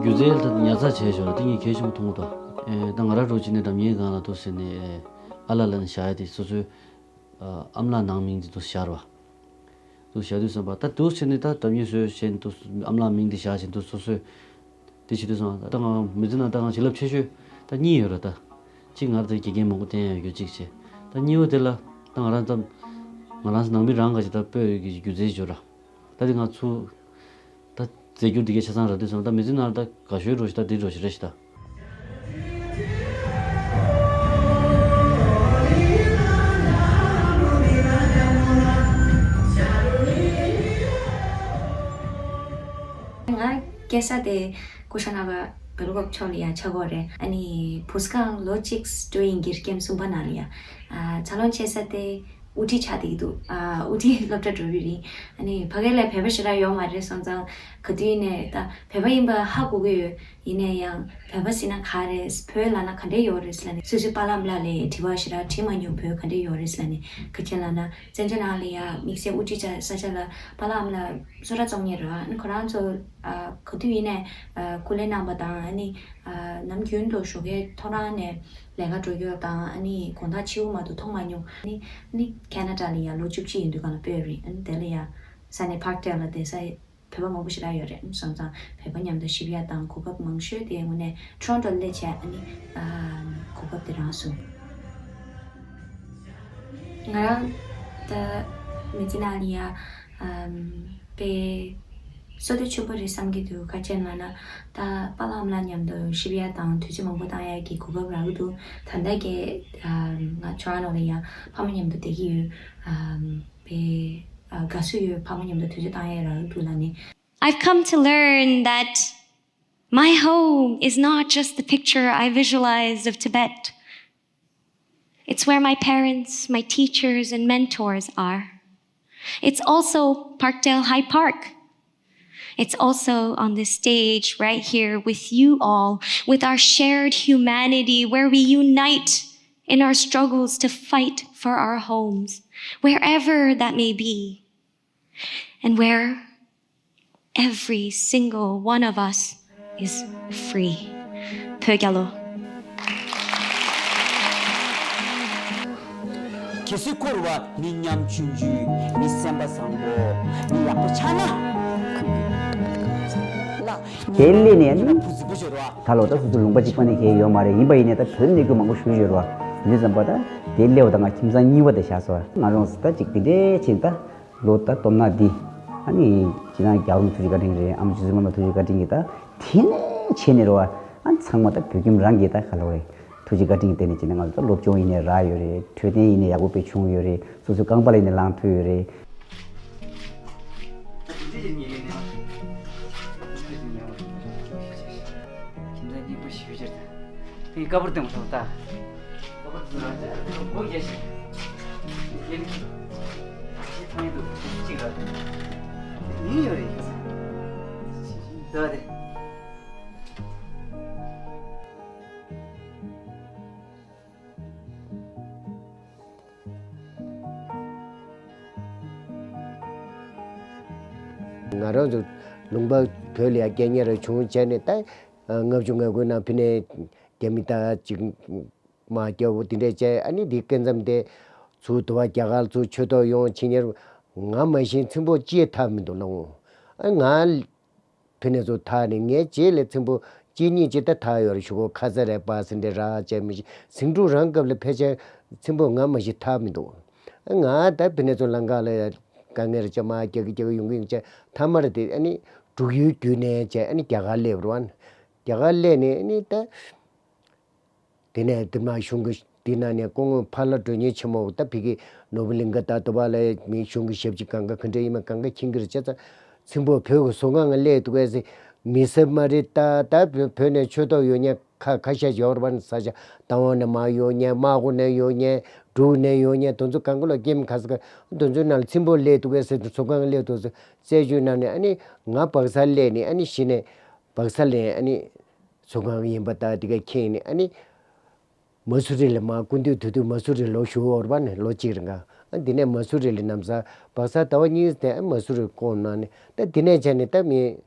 སྒྱུ་རྩལ་ད་ཉར་ཚགས་བྱས་ཞོར་ལ་དེ་གཉིས་གལ་ཆེན་པོ་མཐོང་གི་འདུག་ཨེ་ད་ང་རང་འདྲ་བོ་བྱས་ནས་འགྲམ་ངའི་སྒང་ལ་འདུག་ཟེར་ནས་ཨ་ལ་ལ་ནས་བཞག་ཡ་དེ་སོ་སོའི་ཨ་ཨ་མ་ལགས་ནང་མིང་དེ་འདུག་བཞག་ར་བ། འདུག་བཞག་དུས་ཙམ་པ་ད་འདུག་བྱས་ནས་ད་འགྲམ་ངའི་སོས་བྱས་འདུག་ཨ་མ་ལགས་མིང་དེ་བཞག་བྱས་འདུག་སོ་སོའི་དེ་བྱེད་དུས་ཙམ་པ་ད་ང་མི་ཚེ་ནང་ད་ང་བྱིན་རླབས་ཆེ་ཤོས་ད་གཉིས་ཡོད་ར་ད། གཅིག་ང་རང་ད་དགེ་རྒན་མང་པོ་བསྟེན་ཡ་ཡོད་རྒྱུ་གཅིག་བྱས། ད་གཉིས་པ་དེ་ལ་ད་ང་རང་ད་ང་རང་ནང་མི་རང་ག་ཅིག་ད་སྤོས་ཡོད་ཀྱི་སྒྱུ་རྩལ་ཅིག་ཡོད་ར། ད་དེ་ང་ཚོ་ད་རྫས་འགྱུར་འདི་གའི་ཆ་ཚང་རག་དུས་ཙམ་ད་མི་ཚེ་ནང་ད་དགའ་ཤོས་འདྲ་ཞིག་ད་འདི་འདྲ་ཞིག་རེད་ཤག་ད། སྐྱེས་ས་དེ་སྐུ་ཞབས་ནང་པ་བེ་ལུ་ཀོབ་ཕྱོགས་ལ་ཡ་ཆགས་ཀྱི་ཡོད་རེད། ཨ་ནི་བུ་སྒང་ལོ་གཅིག་སྤྲོ་ཡིན་དགེ་རྒན་གསུམ་པ་ནང་ལ་ཡ། ཨ་འཚར་ལོངས་བྱེད་ས་དེ་དབུ་ཁྲིད་ཆགས་བསྡད་ཀྱི་འདུག་ཨ་དབུ་ཁྲིད་སློབ་གྲྭ་འགྲོ་རྒྱུ་རེད། ཨ་ནི་ཕ་གི་ལ་བོད་པ་ཞེ་དྲག་ཡོད་མ་རེད། སོང་ཙང་ག་དུས་ཡིན་ནའི་ད་བོད་པ་ཡིན་པ་ཧ་གོ་གི་ཡོད། ཡིན་ན་ཡང་བོད་པ་ཟེར་ན་ག་རེ། བོད་ལབ་ན་ག་འདྲས་ཡོད་རེད་ལབ་ནས། སོ་སོའི་པཱ་ལགས་ཨ་མ་ལགས་ལ་དྲི་བ་ཞེ་དྲག་དྲིས་མ་མྱོང་། བོད་ག་འདྲས་ཡོད་རེད་ལབ་ནས། ག་རེ་ལབ་ན་བཙན་བྱོལ་ནང་ལ་ཡ་དམིགས་བསལ་དབུ་ཁྲིད་ཆགས་ས་ཆ་ལ་པཱ་ལགས་ཨ་མ་ལགས་གསོལ་རས་བཙོང་མཁན་རེད་བ། ཨ་ནི་ཁོ་རང་ཚོ་ཨ་ག་དུས་ཡིན་ནའི་ཨ་སྐུ་ལས་གནང་བ་དང་། ཨ་ནི་ཨ་ནམ་རྒྱུན་དུ་ཞོགས་ཀའི་ཐོ་རངས་ནས་ལས་ཀ་འགྲོ་རྒྱུ་དང་། ཨ་ནི་དགོང་དག་ཕྱི་པོ་མ་གཏོགས་མཐོང་མ་མྱོང་། ཨ་ནི་ཨ་ནི་ཁེ་ན་ཌ་ལ་ཡ་ལོ་བཅུ་གཅིག་ཡིན་དུས་སྒང་ལ་ཕེབས་རེད། ཨ་ནི་དེ་ལ་ཡ་ས་གནས་པཱརཀ་ཌེལ་ལ་བསྡད་ས་བོད་པ་མང་པོ་ཞེ་དྲག་ཡོད་རེད། སོང་ཙང་བོད་པ་མཉམ་དུ་གཤིབ་ཡ་དང་གོ་སྐབས་མང་ཤོས་དེ་དངོས་གནས་ཊོ་རོན་ཊོ་ལ་སླེབས་བྱས། ཨ་ནི་ཨ་གོ་སྐབས་དེ་རག་སོང་། ང་རང་ད་མི་ཚེ་ནང་ལ་ཡ་ཨམ་དཔེ་བསོད་བདེ་ཆེན་པོ་རེད་བསམ་གྱི་འདུག་ག་རེ་ལབ་ན་ད་པཱ་ལགས་ཨ་མ་ལགས་མཉམ་དུ་གཤིབ་ཡ་དང་དུས་ཚོད་མང་པོ་བཏང་ཡ་གི་གོ་སྐབས་རག་གི་འདུག་ད་ལྟ་གི་ཨམ་ང་ཊོ་རོན་ཊོ་ལ་ཡ་ཕ་མ་མཉམ་དུ་བསྡད་ཀྱི་ཡོད། ཨམ་དཔེ་ཨ་དགའ་བསུ་ཡོད། ཕ་མ་མཉམ་དུ་དུས་ཚོད་བཏང་ཡ་རག་གི་འདུག་ལབ་ནས། I've come to learn that my home is not just the picture I visualized of Tibet. It's where my parents, my teachers, and mentors are. It's also Parkdale High Park. It's also on this stage right here with you all, with our shared humanity, where we unite in our struggles to fight for our homes, wherever that may be. And where every single one of us is free. བོད་རྒྱལ་ལོ། གལ་སྲིད་འཁོར་བ་མི་ཉམ་ཆུང་ཆུང་། མི་སེམས་པ་བཟང་པོ། མི་ཡག་པོ་ཆགས་ན། དེ་སླེབས་ནས་ནི། ད་ལོ་ད་སོ་སོ་ལུང་པ་གཅིག་པ་ནས་གང་ཡང་ཡོད་མ་རེད། ཡིན་པ་ཡིན་ནའི་ད་བོད་གནས་ཁུལ་མང་པོ་ཞུ་ཡོད་རེད་བ། དེ་འདྲ་ཙམ་པ་ད་དེ་སླེབས་པ་ད་ང་ཁྱིམ་ཚང་གཉིས་པ་དེ་བཞག་སོང་། ང་རང་ཚོ་ད་ཅིག་དེ་འདྲའི་ཕྱིན་ད། ལོ་ད་སྟོབས་ན་འདི། ཨ་ནི་སྤྱིར་བཏང་རྒྱལ་བ་རིན་པོ་ཆེ་ཐུགས་རྗེ་བཀའ་དྲིན་རེད། ཨ་མ་ཆོས་སྲིད་སློབ་མ་ཐུགས་རྗེ་བཀའ་དྲིན་གྱིས་ད་དེ་ནས་བྱས་ནས་རེད་བ། ཨ་ཚང་མ་ད་བོད་ཁྱིམ་རང་གི་ད་ག་ལབ་དགོས་རེད། ཐུགས་རྗེ་བཀའ་དྲིན་གྱིས་བརྟེན་ནས་བྱས་ནས་ང་ཚོ་ད་སློབ་སྦྱོང་ཡིན་ནའི་རག་ཡོད་རེད། འཕྲོད་བསྟེན་ཡིན་ནའི་ཡག་པོ་དཔེ་བྱུང་ཡོད་རེད། སོ་སོའི་རྐང་པ་ལ་ཡིན་ནའི་ལངས་ཐུབ་ཡོད་རེད། ཁྱིམ་ཚང་སྙིང་པོ་ཞིག་ཕྱིར་དང་། ངས་ཀ་པར་སྟོན་དང་ད། ཀ་པར་སྟོན་དང་སྒོ་རྒྱག་ཤིག་ཡིན། ཅི་ཐང་ཡིན་འདུག་གཅིག་ལ། ཡིན་ཡོད་རེད། ད་དེ། ང་རང་ཚོ་ལུང་པ་བོད་ལ་ཡ་སྐད་གཉེར་བྱུང་བྱས་ནས་ད་ལྔ་བཅུ་ང་དགུ་ནང་ཕི་ནས་རྒྱ་མི་ད་ཅིག་མ་རྒྱབ་དེ་འདྲས་བྱས། ཨ་ནི་འདི་སྐབས་མཚམས་དེ་ཚུར་དུ་བ་རྒྱ་གར་ཚུར་ཆོས་ཐོག་ཡོང་ཕྱིན་ཉེར་ང་མ་གཞི་ཚིམ་པོ་ཅིའི་ཐག་མི་འདུག་ལབ་འོང་། ཨ་ང་ཕི་ནས་ཚུར་ཐག་ནས་ངའི་རྗེས་ལ་ཚིམ་པོ་གཅིག་གཉིས་ཅིག་ད་ཐག་ཡོད་རེད། ཞུ་གོ་ཁ་ཚ་རེད་པ་ཟིན་འདྲ་ར་བྱས་མི་ཤེས། ཟིང་འཁྲུག་རང་སྐབས་ལ་ཕལ་ཆེར་ཚིམ་པོ་ང་མ་གཞི་ཐག་མི་འདུག་ང་ད་ཕི་ནས་ཚུར་ལམ་ཁ་ལ་དཀའ་ངལ་རེ་བྱས་མར་རྒྱག་གི་རྒྱག་གི་ཡོང་གི་ཡོང་བྱས། ཐ་མར་དེ་ཨ་ནི་འབྲུག་ཡུལ་བརྒྱུད་ནས་བྱས་ཨ་ནི་རྒྱ་གར་སླེབས་རེད་བ། རྒྱ་གར་སླེབས་ནས་ཨ་ནི་ད། དེ་ནས་དེ་མ་གཞུང་གི་དེ་ནང་ནས་སྐུ་ངོ་ཕ་ལྷ་སྒྲོལ་མཉེས་ཆེན་མོ་ད་ཕི་གི་ནོར་བུ་གླིང་ག་ད་དུ་བ་ལ་མི་གཞུང་གི་ཞབས་ཕྱི་གང་ག་ག་འདྲ་ཡིན་མ་གང་ག་མཁྱེན་གྱི་རེད། བྱས་ཙང་ཚིམ་པོ་བོད་ཀྱི་ཟུར་ཁང་ལ་སླེབས་འདུག་གས་ཟེར། མི་སེར་མ་རེད་ད། ད་བོད་ནས་ཆོས་ཐོག་ཡོང་མཁན་ཁ་ཁ་ཤས་ཡོད་རེད་བ། ས་ཆ་རྟ་དབང་ནས་མར་ཡོང་མཁན། རྨ་ལགོ་ནས་ཡོང་མཁན། འབྲུག་ནས་ཡོང་མཁན། དེ་ཚོ་གང་ག་ལོ་སྐྱེམས་ཁ་ས་ག་དེ་ཚོའི་ནང་ལ་ཚིམ་པོ་སླེབས་འདུག་གས་ཟེར། ཟུར་ཁང་ལ་སླེབས་འདུག་ཟེར། རྩད་གཅོད་གནང་ནས་ཨ་ནི་ང་བག་ཚ་སླེབས་ནས་ཨ་ནི་གཞི་ནས་བག་ཚ་ལེན་ཨ་ནི་ཚོང་ཁང་ཡིན་པ་ད་དེ་ག་ཁྱེད་ནི་ཨ་ནི་མ་སུ་རི་ལ་མ་སྐུ་མདུན་དུས་དུས་མ་སུ་རི་ལོག་བཞུགས་འོར་བ་ནས་ལོ་གཅིག་རིང་ག་ཨ་འདི་ནས་མ་སུ་རི་ལ་ནམ་ས་བག་ཚ་ཟླ་བ་གཉིས་དེ་ཨ་མ་སུ་རི་སྐོང་གནང་ནས། ད་འདི་ནས་བྱས་ནས་ད་མི་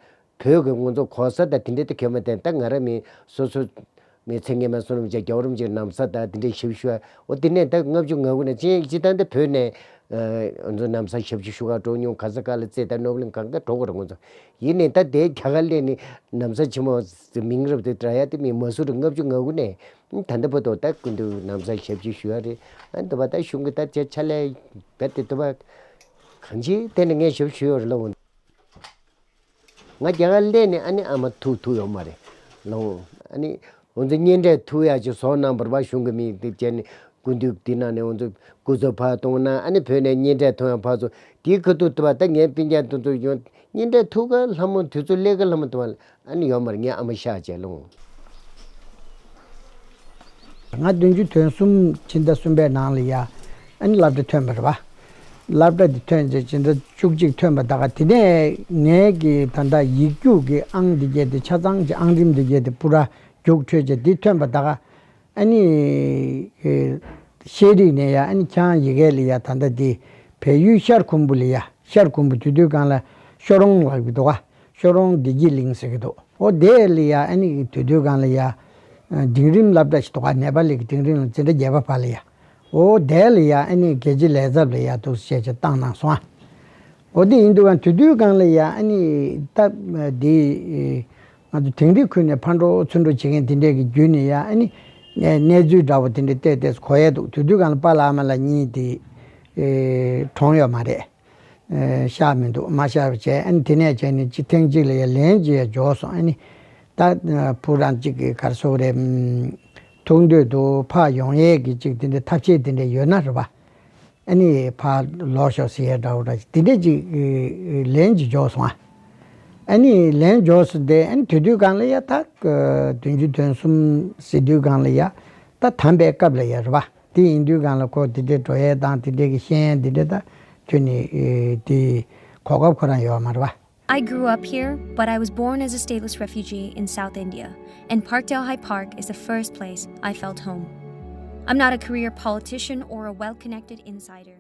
བོད་ཀྱི་ང་ཚོ་གོ་ས་ད་དེ་འདྲ་དེ་གས་མ་བསྟན། ད་ང་ར་མི་སོ་སོ་མི་ཚེ་སྔོན་མ་བསོད་ནམས་ཅན་རྒྱལ་བ་རིན་པོ་ཆེ་ནམ་ས་ད་དེ་འདྲའི་ཞབས་ཞུ་འོ་དེ་ནས་ད་ལྔ་བཅུ་ང་དགུ་ནས་ཅི་ཅི་ད་འདི་བོད་ནས་ང་ཚོ་ནམ་ས་ཞབས་ཞུ་ཞུ་ག་འགྲོ་མྱོང་། ག་ས་ག་ལ་རྩེ་ད་ནོར་བུ་གླིང་གང་ག་འགྲོ་དགོས་རེད། ང་ཚོ་ཡིན་ནས་ད་དེ་རྒྱ་གར་སླེབས་ནས་ནམ་ས་ཆེན་མོ་མིང་རབས་དེ་དྲ་ཡ་དེ་མི་མ་སུ་རི་ལྔ་བཅུ་ང་དགུ་ནས་ད་ལྟ་བར་དུ་ད་སྐུ་མདུན་ནམ་ས་ཞབས་ཕྱི་ཞུ་ཡ་རེད། ཨ་འདི་བ་ད་གཞུང་གི་ད་ཆ་ཆ་ལས་བེད་དེ་འདི་བ་གང་ཅི་དེ་ནས་ངས་ཞབས་ཞུ་ཡོད་རེད་ལ། འོ་ང་རྒྱ་གར་སླེབས་ནས་ཨ་ནི་ཨ་མ་ཐུག་ཐུག་ཡོད་མ་རེད་ལ། འོ་ཨ་ནི་འོ་ཚོ་གཉེན་འཕྲད་ཐུག་ཡ་ཅིག་བཟོ་གནང་བར་བ་གཞུང་གི་མི་དེ་བྱས་ནས་སྐུ་མདུན་དེ་ནང་ནས་འོ་ཚོ་སྐུ་ཚབ་ཕར་གཏོང་ན་ཨ་ནི་བོད་ནས་གཉེན་འཕྲད་ཐུག་ཡ་ཕར་ཚུར་དེའི་ཁ་ཐུག་ཏུ་བ་ད་ངའི་སྤུན་ཀྱག་དེ་ཚོ་ཡོང་། གཉེན་འཕྲད་ཐུག་ག་ལྷ་མོ་དུས་ཚོད་སླེབས་ག་ལྷ་མོ་དུ་བ་ལ་ཨ་ནི་ཡོད་མ་རེད། ངའི་ཨ་མ་ཤག་བྱས་ལོང་། ང་བདུན་ཅུ་དོན་གསུམ་ཕྱི་ཟླ་གསུམ་པའི་ནང་ལ་ཡ། ཨ་ནི་སློབ་གྲྭ་ཐོན་པ་རེད་པ། སློབ་གྲྭ་འདི་ཐོན་རྗེས་ཕྱི་ཟླ་བཅུ་གཅིག་ཐོན་པ་ད་ག་དེ་ནས་ངའི་གི་ད་ལྟ་ཡིག་རྒྱུགས་ཀྱི་ཨང་འདི་གྱད་དེ་ཆ་ཚང་གི་ཨང་རིམ་འདི་གྱད་དེ་པུ་ར་རྒྱུགས་འཕྲོད་རྗེས་འདི་ཐོན་པ་ད་ག་ཨ་ནི། ཨེ། ཤེས་རིག་ནས་ཡ་ཨ་ནི་ཁྱང་ཡི་གེ་ལ་ཡ་ད་ལྟ་འདི་བལ་ཡུལ་ཤར་ཁུམ་བུ་ལ་ཡ་ཤར་ཁུམ་བུ་དེ་དུས་སྒང་ལ་ཤོ་རོང་ལབ་ཀྱི་འདུག་ག་ཤོ་རོང་བདེ་སྐྱིད་གླིང་ཟེར་གྱི་འདུག་འོ་དེ་ལ་ཡ་ཨ་ནི་དེ་དུས་སྒང་ལ་ཡ། འབྲིང་རིམ་སློབ་གྲྭ་ཞིག་འདུག་ག་ནེ་པ་ལི་གི་འབྲིང་རིམ་ལ་འཛིན་གྲྭ་བརྒྱད་པ་བར་ལ་ཡ། འོ་དེ་ལ་ཡ་ཨ་ནི་རྒྱལ་སྤྱི་ལས་ཚབ་ལ་ཡ་འདུག་སེ་བྱས་བྱས་བཏང་གནང་སོང་ཨ། འོ་དེ་ཡིན་དུས་གང་དེ་དུས་གང་ལ་ཡ་ཨ་ནི་ད་འདི་ང་ཚོ་དིང་རི་ཁུལ་ནས་ཕར་འགྲོ་ཚུར་འགྲོ་བྱེད་མཁན་དེ་འདྲས་ཀྱི་བརྒྱུད་ནས་ཡ་ཨ་ནི་གནས་ཚུལ་འདྲ་བོ་དེ་འདྲས་བལྟས་བལྟས་གོ་ཡས་འདུག་དེ་དུས་གང་ལ་པཱ་ལགས་ཨ་མ་ལགས་གཉིས་དེ་གྲོངས་ཡོད་མ་རེད། ཤག་མི་འདུག་མ་ཤག་བྱས་ཨ་ནི་དེ་ནས་བྱས་ནས་ཅི་ཐེངས་གཅིག་ལ་ཡ་ལན་ཅི་ཡ་འབྱོར་སོང་ཨ་ནི། ད་བུ་རང་གཅིག་གི་གར་སོགས་རེད། ཐུག་འདོད་འདུག་ཕར་ཡོང་ཡས་ཀྱི་ཅིག་དེ་འདྲས་ཐབས་ཤེས་དེ་འདྲས་ཡོད་ན་རེད་པ། ཨ་ནི་ཕར་ལོག་ཤོག་ཟེར་ཡ་འདྲ་བོ་འདྲ་དེ་འདྲས་ཅིག་ལན་ཅིག་འབྱོར་སོང་ཨ། ཨ་ནི་ལན་འབྱོར་སོང་དེ་ཨ་ནི་དེ་དུས་གང་ལ་ཡ་ད་བདུན་ཅུ་དོན་གསུམ་ཟེར་དུས་གང་ལ་ཡ་ད་དམ་པའི་སྐབས་ལ་ཡ་རེད་པ། དེ་ཡིན་དུས་གང་ལ་ཁོ་དེ་འདྲས་འགྲོ་ཡས་དང་དེ་འདྲས་ཀྱི་ཤེས་ཡས་དེ་འདྲས་ད་ཁྱོད་ནི་དེ་གོ་སྐབས་ཁོ་རང་ཡོད་མ་རེད་པ། I grew up here, but I was born as a stateless refugee in South India, and Parkdale High Park is the first place I felt home. I'm not a career politician or a well connected insider.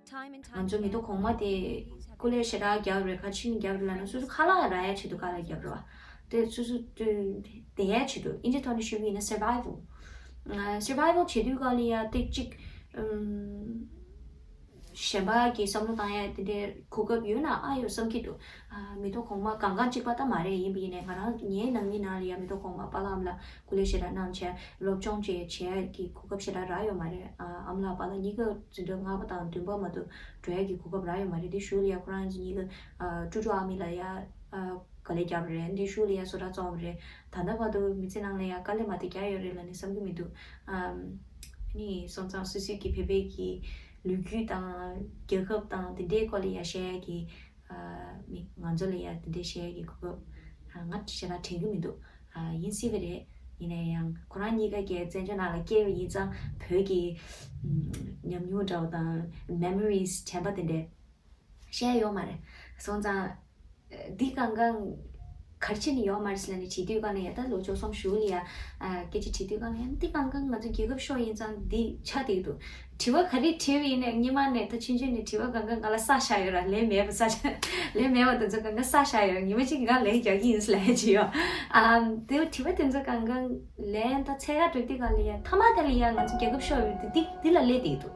Time and time ང་ཚོ་མི་ཐོག་གོང་མ་དེ་སྐུ་ལས་ཞེ་དྲག་རྒྱབ་རེད། ག་ཕྱིན་རྒྱབ་རེད་ལབ་ན་སོ་སོ་ཁ་ལག་རག་ཡ་ཆེད་དུ་ཁ་ལག་རྒྱབ་རེད་བ། དེ་སོ་སོ་བསྡད་ཡ་ཆེད་དུ་ཨིན་ཇི་ཐོག་ནས་ཞུས་པ་ཡིན་ན་survival survival བྱེད་དུས་ག་ལ་ཡ་དེ་གཅིག་གཞན་པ་གི་བསམ་བློ་བཏང་ཡ་དེ་འདྲའི་གོ་སྐབས་ཡོད་ན་ཨ་ཡོད་བསམ་གྱི་འདུག་མི་ཐོག་གོང་མ་གང་གང་གཅིག་པ་ད་མ་རེད། ཡིན་པ་ཡིན་ནའི་ང་རང་ངའི་ནང་མི་ནང་ལ་ཡ་མི་ཐོག་གོང་མ་པཱ་ལགས་ཨ་མ་ལགས་སྐུ་ལས་ཞེ་དྲག་གནང་བྱས་སློབ་སྦྱོང་བྱས་བྱས་ཀྱི་གོ་སྐབས་ཞེ་དྲག་རག་ཡོད་མ་རེད། ཨ་མ་ལགས་པཱ་ལགས་གཉིས་ཀ་འཛིན་གྲྭ་ལྔ་པ་དང་བདུན་པ་མ་གཏོགས་འགྲོ་ཡ་གི་གོ་སྐབས་རག་ཡོད་མ་རེད། དེ་གཞུག་ལ་ཡ་ཁོ་རང་ཚོ་གཉིས་ཀ་ཀྲུ་ཀྲུ་ཨ་མི་ལ་ཡ་དཀའ་ལས་བརྒྱབ་རེད། དེ་གཞུག་ལ་ཡ་བཟོ་གྲྭ་བཙོང་བ་རེད། ད་ལྟ་བར་དུ་མི་ཚེ་ནང་ལ་ཡ་དཀའ་ལས་མ་དེ་བརྒྱབ་ཡོད་རེད་ལབ་ནས་བསམ་གྱི་མི་འདུག་ཨ་ནི་སོང་ཙང་སོ་སོའི་གི་བོད་པའི་གི་ལོ་རྒྱུས་དང་རྒྱལ་ཁབ་དང་དེ་འདྲའི་སྐོར་ལ་ཡ་བཤད་ཡ་གི་མི་ང་ཚོ་ལ་ཡ་དེ་འདྲའི་བཤད་ཡ་གི་གོ་སྐབས་ང་ཞེ་དྲག་དྲན་གྱི་མི་འདུག་ཡིན་སྲིད་པ་རེད། ཡིན་ན་ཡང་ཁོ་རང་གཉིས་ཀ་གི་བཙན་བྱོལ་ནང་ལ་སྐྱེས་པ་ཡིན་ཙང་བོད་ཀྱི་ཉམས་མྱོང་འདྲ་བོ་དང་memories དྲན་པ་དེ་འདྲས་བཤད་ཡོད་མ་རེད། སོང་ཙང་འདི་གང་གང་ག་རེ་བྱས་ནས་ཡོད་མ་རེད་ཟེར་ལབ་ནས་བྱེད་དུས་ག་ནས་ཡ་ད་ལོ་བཅུ་གསུམ་གཞུག་ལ་ཡ་སྐད་ཆ་དྲིས་དུས་ག་ནས་ཡ་འདི་གང་གང་ང་ཚོ་རྒྱལ་ཁབ་ཤོར་ཡིན་ཙང་འདི་ཆགས་བསྡད་འདུག་དྲི་བ་ག་རེ་དྲིས་པ་ཡིན་ནའི་སྔོན་མ་ནས་ད་ཆུང་ཆུང་ནས་དྲི་བ་གང་ག་ང་ལ་བསགས་བཞག་ཡོད་ར། ལན་མེད་པ་བསགས་བཞག་ལན་མེད་པ་དེ་ཚོ་གང་ག་བསགས་བཞག་ཡོད་ར། ཉི་མ་གཅིག་ང་ལན་རྒྱག་གི་ཡིན་ཟེར་ལབ་ཡ་ཅིག་ཡོད། ཨམ་དེ་དྲི་བ་དེ་ཚོ་གང་ག་ལན་ད་འཚོལ་ག་འགྲོ་དུས་ག་ལ་ཡ་མཐའ་མ་དེ་ལ་ཡ་ང་ཚོ་རྒྱལ་ཁབ་ཤོར་ཡོད་དེ་འདི་འདི་ལ་སླེབས་བསྡད་འདུག་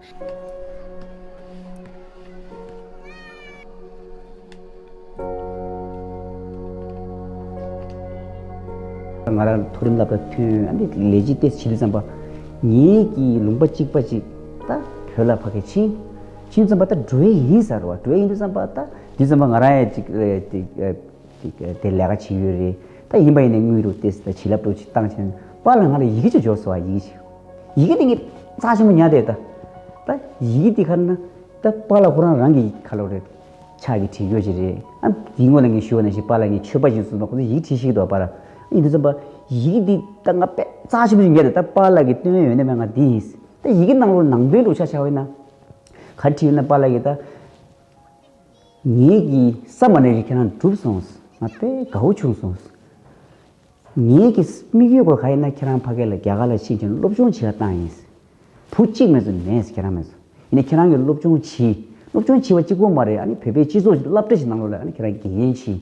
ང་རང་མཐོ་རིམ་སློབ་གྲྭ་ཐོན་ཨ་ནི་ལས་གཞི་ཏོག་ཙམ་བྱེད་དུས་ཙམ་པ་ངེད་ཀྱི་ལུང་པ་གཅིག་པ་ཅིག་ད་བོད་ལ་ཕ་གི་ཕྱིན། ཕྱིན་ཙམ་པ་ད་འགྲོ་ཡི་ཡིན་ཟེར་བ། འགྲོ་ཡི་ཡིན་དུས་ཙམ་པ་ད་དུས་ཙམ་པ་ང་རང་ཡང་ཅིག་ཅིག་ཅིག་དེ་ལས་ཀ་བྱེད་ཡོད་རེད། ད་ཡིན་པ་ཡིན་ནའི་དངུལ་རུ་ཏོག་ཙམ་ད་བྱིན་རླབས་འདྲ་བོ་ཅིག་བཏང་བྱས་ནས་པཱ་ལགས་ང་ལ་ཡི་གེ་ཅིག་འབྱོར་སོང་བ། ཡི་གེ་ཅིག་ཡི་གེ་དེ་ངས་རྩ་ཆེན་པོ་ཉར་བསྡད། ད་ད་ཡི་གེ་དེ་ག་རེ་ན་ད་པཱ་ལགས་ཁོ་རང་རང་གི་ཁ་ལོ་རེད། ཕྱག་གིས་བྲིས་ཡོད་ཅིག་རེད། ཨ་དེའི་སྔོན་ལ་ངས་ཞུས་པ་ནང་བཞིན་པཱ་ལགས་ངས་ཆོས་པ་ཞིག་བཟུང་ན་ཁོ་ཚོས་ཡི་གེ་བྲིས་ཤེས་ཀྱི་འདུག་པཱ་ལགས། ཡིན་དུས་ཙམ་པ་ཡི་གེ་འདི་ད་ང་དཔེ་རྩ་ཆེན་པོ་ཞིག་ཉར་བསྡད། ད་པཱ་ལགས་ཀྱི་བསྟོད་ཡོན་ནི་མེད། ང་འདི་ཡིན། ད་ཡི་གེ་ནང་ལོགས་ནང་དོན་ལོགས་ཆ་བཞག་པ་ཡིན་ན་ག་རེ་བྲིས་ཡོད་ན་པཱ་ལགས་ཀྱིས་ད། ངེད་ཀྱི་ས་མ་ནས་རིགས་ཁྱེད་རང་གྲུབ་སོང་། ང་དཔེ་དགའ་བོ་བྱུང་སོང་། ངེད་ཀྱི་དམིགས་ཡུལ་སྐོར་ག་ཡིན་ན་ཁྱེད་རང་ཕ་གི་ལ་རྒྱ་གར་ལ་ཕྱིན་ཀྱང་སློབ་སྦྱོང་བྱེད་ག་བཏང་ཡིན། བུ་གཅིག་མེད་ཚོ་མེད་ཁྱེད་རང་མེད་ཚོ། ཡིན་ན་ཁྱེད་རང་གིས་སློབ་སྦྱོང་བྱེད། སློབ་སྦྱོང་བྱེད་པ་གཅིག་པོ་མ་རེད། ཨ་ནི་བོད་པའི་སྤྱི་ཚོགས་ཀྱི་སློབ་གྲྭ་ཞིག་ནང་ལོགས་ལ་ཨ་ནི་ཁྱེད་རང་དགེ་རྒན་བྱེད།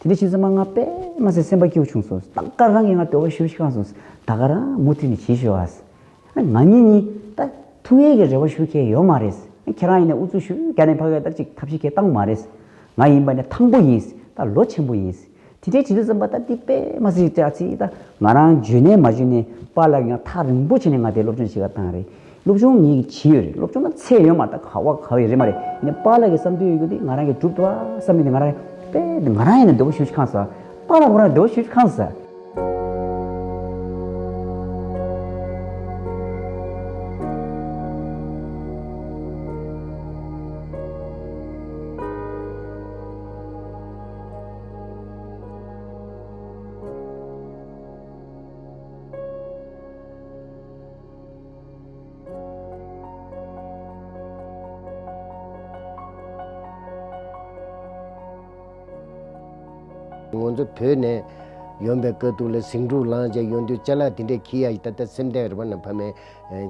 དེ་འདྲ་བྱས་ཙང་མ་ང་དཔེ་མ་སྲིད་སེམས་པ་སྐྱིད་པོ་བྱུང་སོང་། ད་ག་རང་གིས་ང་འདོད་པ་ཞེ་པོ་ཅིག་བསྐངས་སོང་། ད་ག་རང་མུ་མཐུད་ནས་བྱེད་ཤོག་ཨ། ང་གཉིས་གཉིས་ད་ཐུག་ཡས་ཀྱི་རེ་བ་ཞུ་མཁན་ཡོད་མ་རེད། ཁྱེད་རང་ཡིན་ན་ཨུ་ཚུགས་ཞུ་རྒྱ་ནས་ཕ་གིར་ད་ཅིག་ཐབས་ཤེས་ཁྱེད་བཏང་མ་རེད། ང་ཡིན་པ་ནས་ཐང་པོ་ཡིན། ད་ལོ་ཆེན་པོ་ཡིན། དེ་འདྲའི་བྱེད་དུས་ཙམ་པ་ད་འདི་དཔེ་མ་སྲིད་ཅག་ཚིག་ད་ང་རང་འཇོན་ནས་མ་འཇོན་ནས་པཱ་ལགས་ཀྱིས་ང་ཐག་རིང་པོ་བྱས་ནས་ང་དེ་སློབ་སྦྱོང་བྱེད་ག་བཏང་རེད། སློབ་སྦྱོང་ངས་བྱས་ཡོད་རེད། སློབ་སྦྱོང་ལ་ཚད་ཡོད་མ་རེད། ད་ག་བ་ག་བ་ཡོད་རེད་མ་རེད། ཡིན་ནའི་པཱ་ལགས་ཀྱི་བསམ་ཚུལ་ཡོད་རྒྱུ་དེ་ང་རང་གིས་སྒྲུབ་ཐུབ་ཨ་བསམ་ནས་ང་རང་དཔེ་ང་རང་ཡིན་ན་འདོད་པ་ཞེ་པོ་ཅིག་བསྐངས་སོང་། པཱ་ལགས་ཁོ་རང་འདོད་པ་ཞེ་པོ་ཅིག་བསྐངས་སོང་། ང་ཚོ་བོད་ནས་ཡོང་པའི་དཀའ་སྡུག་ལ་ཟིང་འཁྲུག་ལངས་བྱས་ཡོང་དུས་ཅ་ལག་དེ་འདྲས་འཁྱེར་ཡ་ཡི་ད་ལྟ་སེམས་གཏད་རེད་པ་ན། ཕ་མས་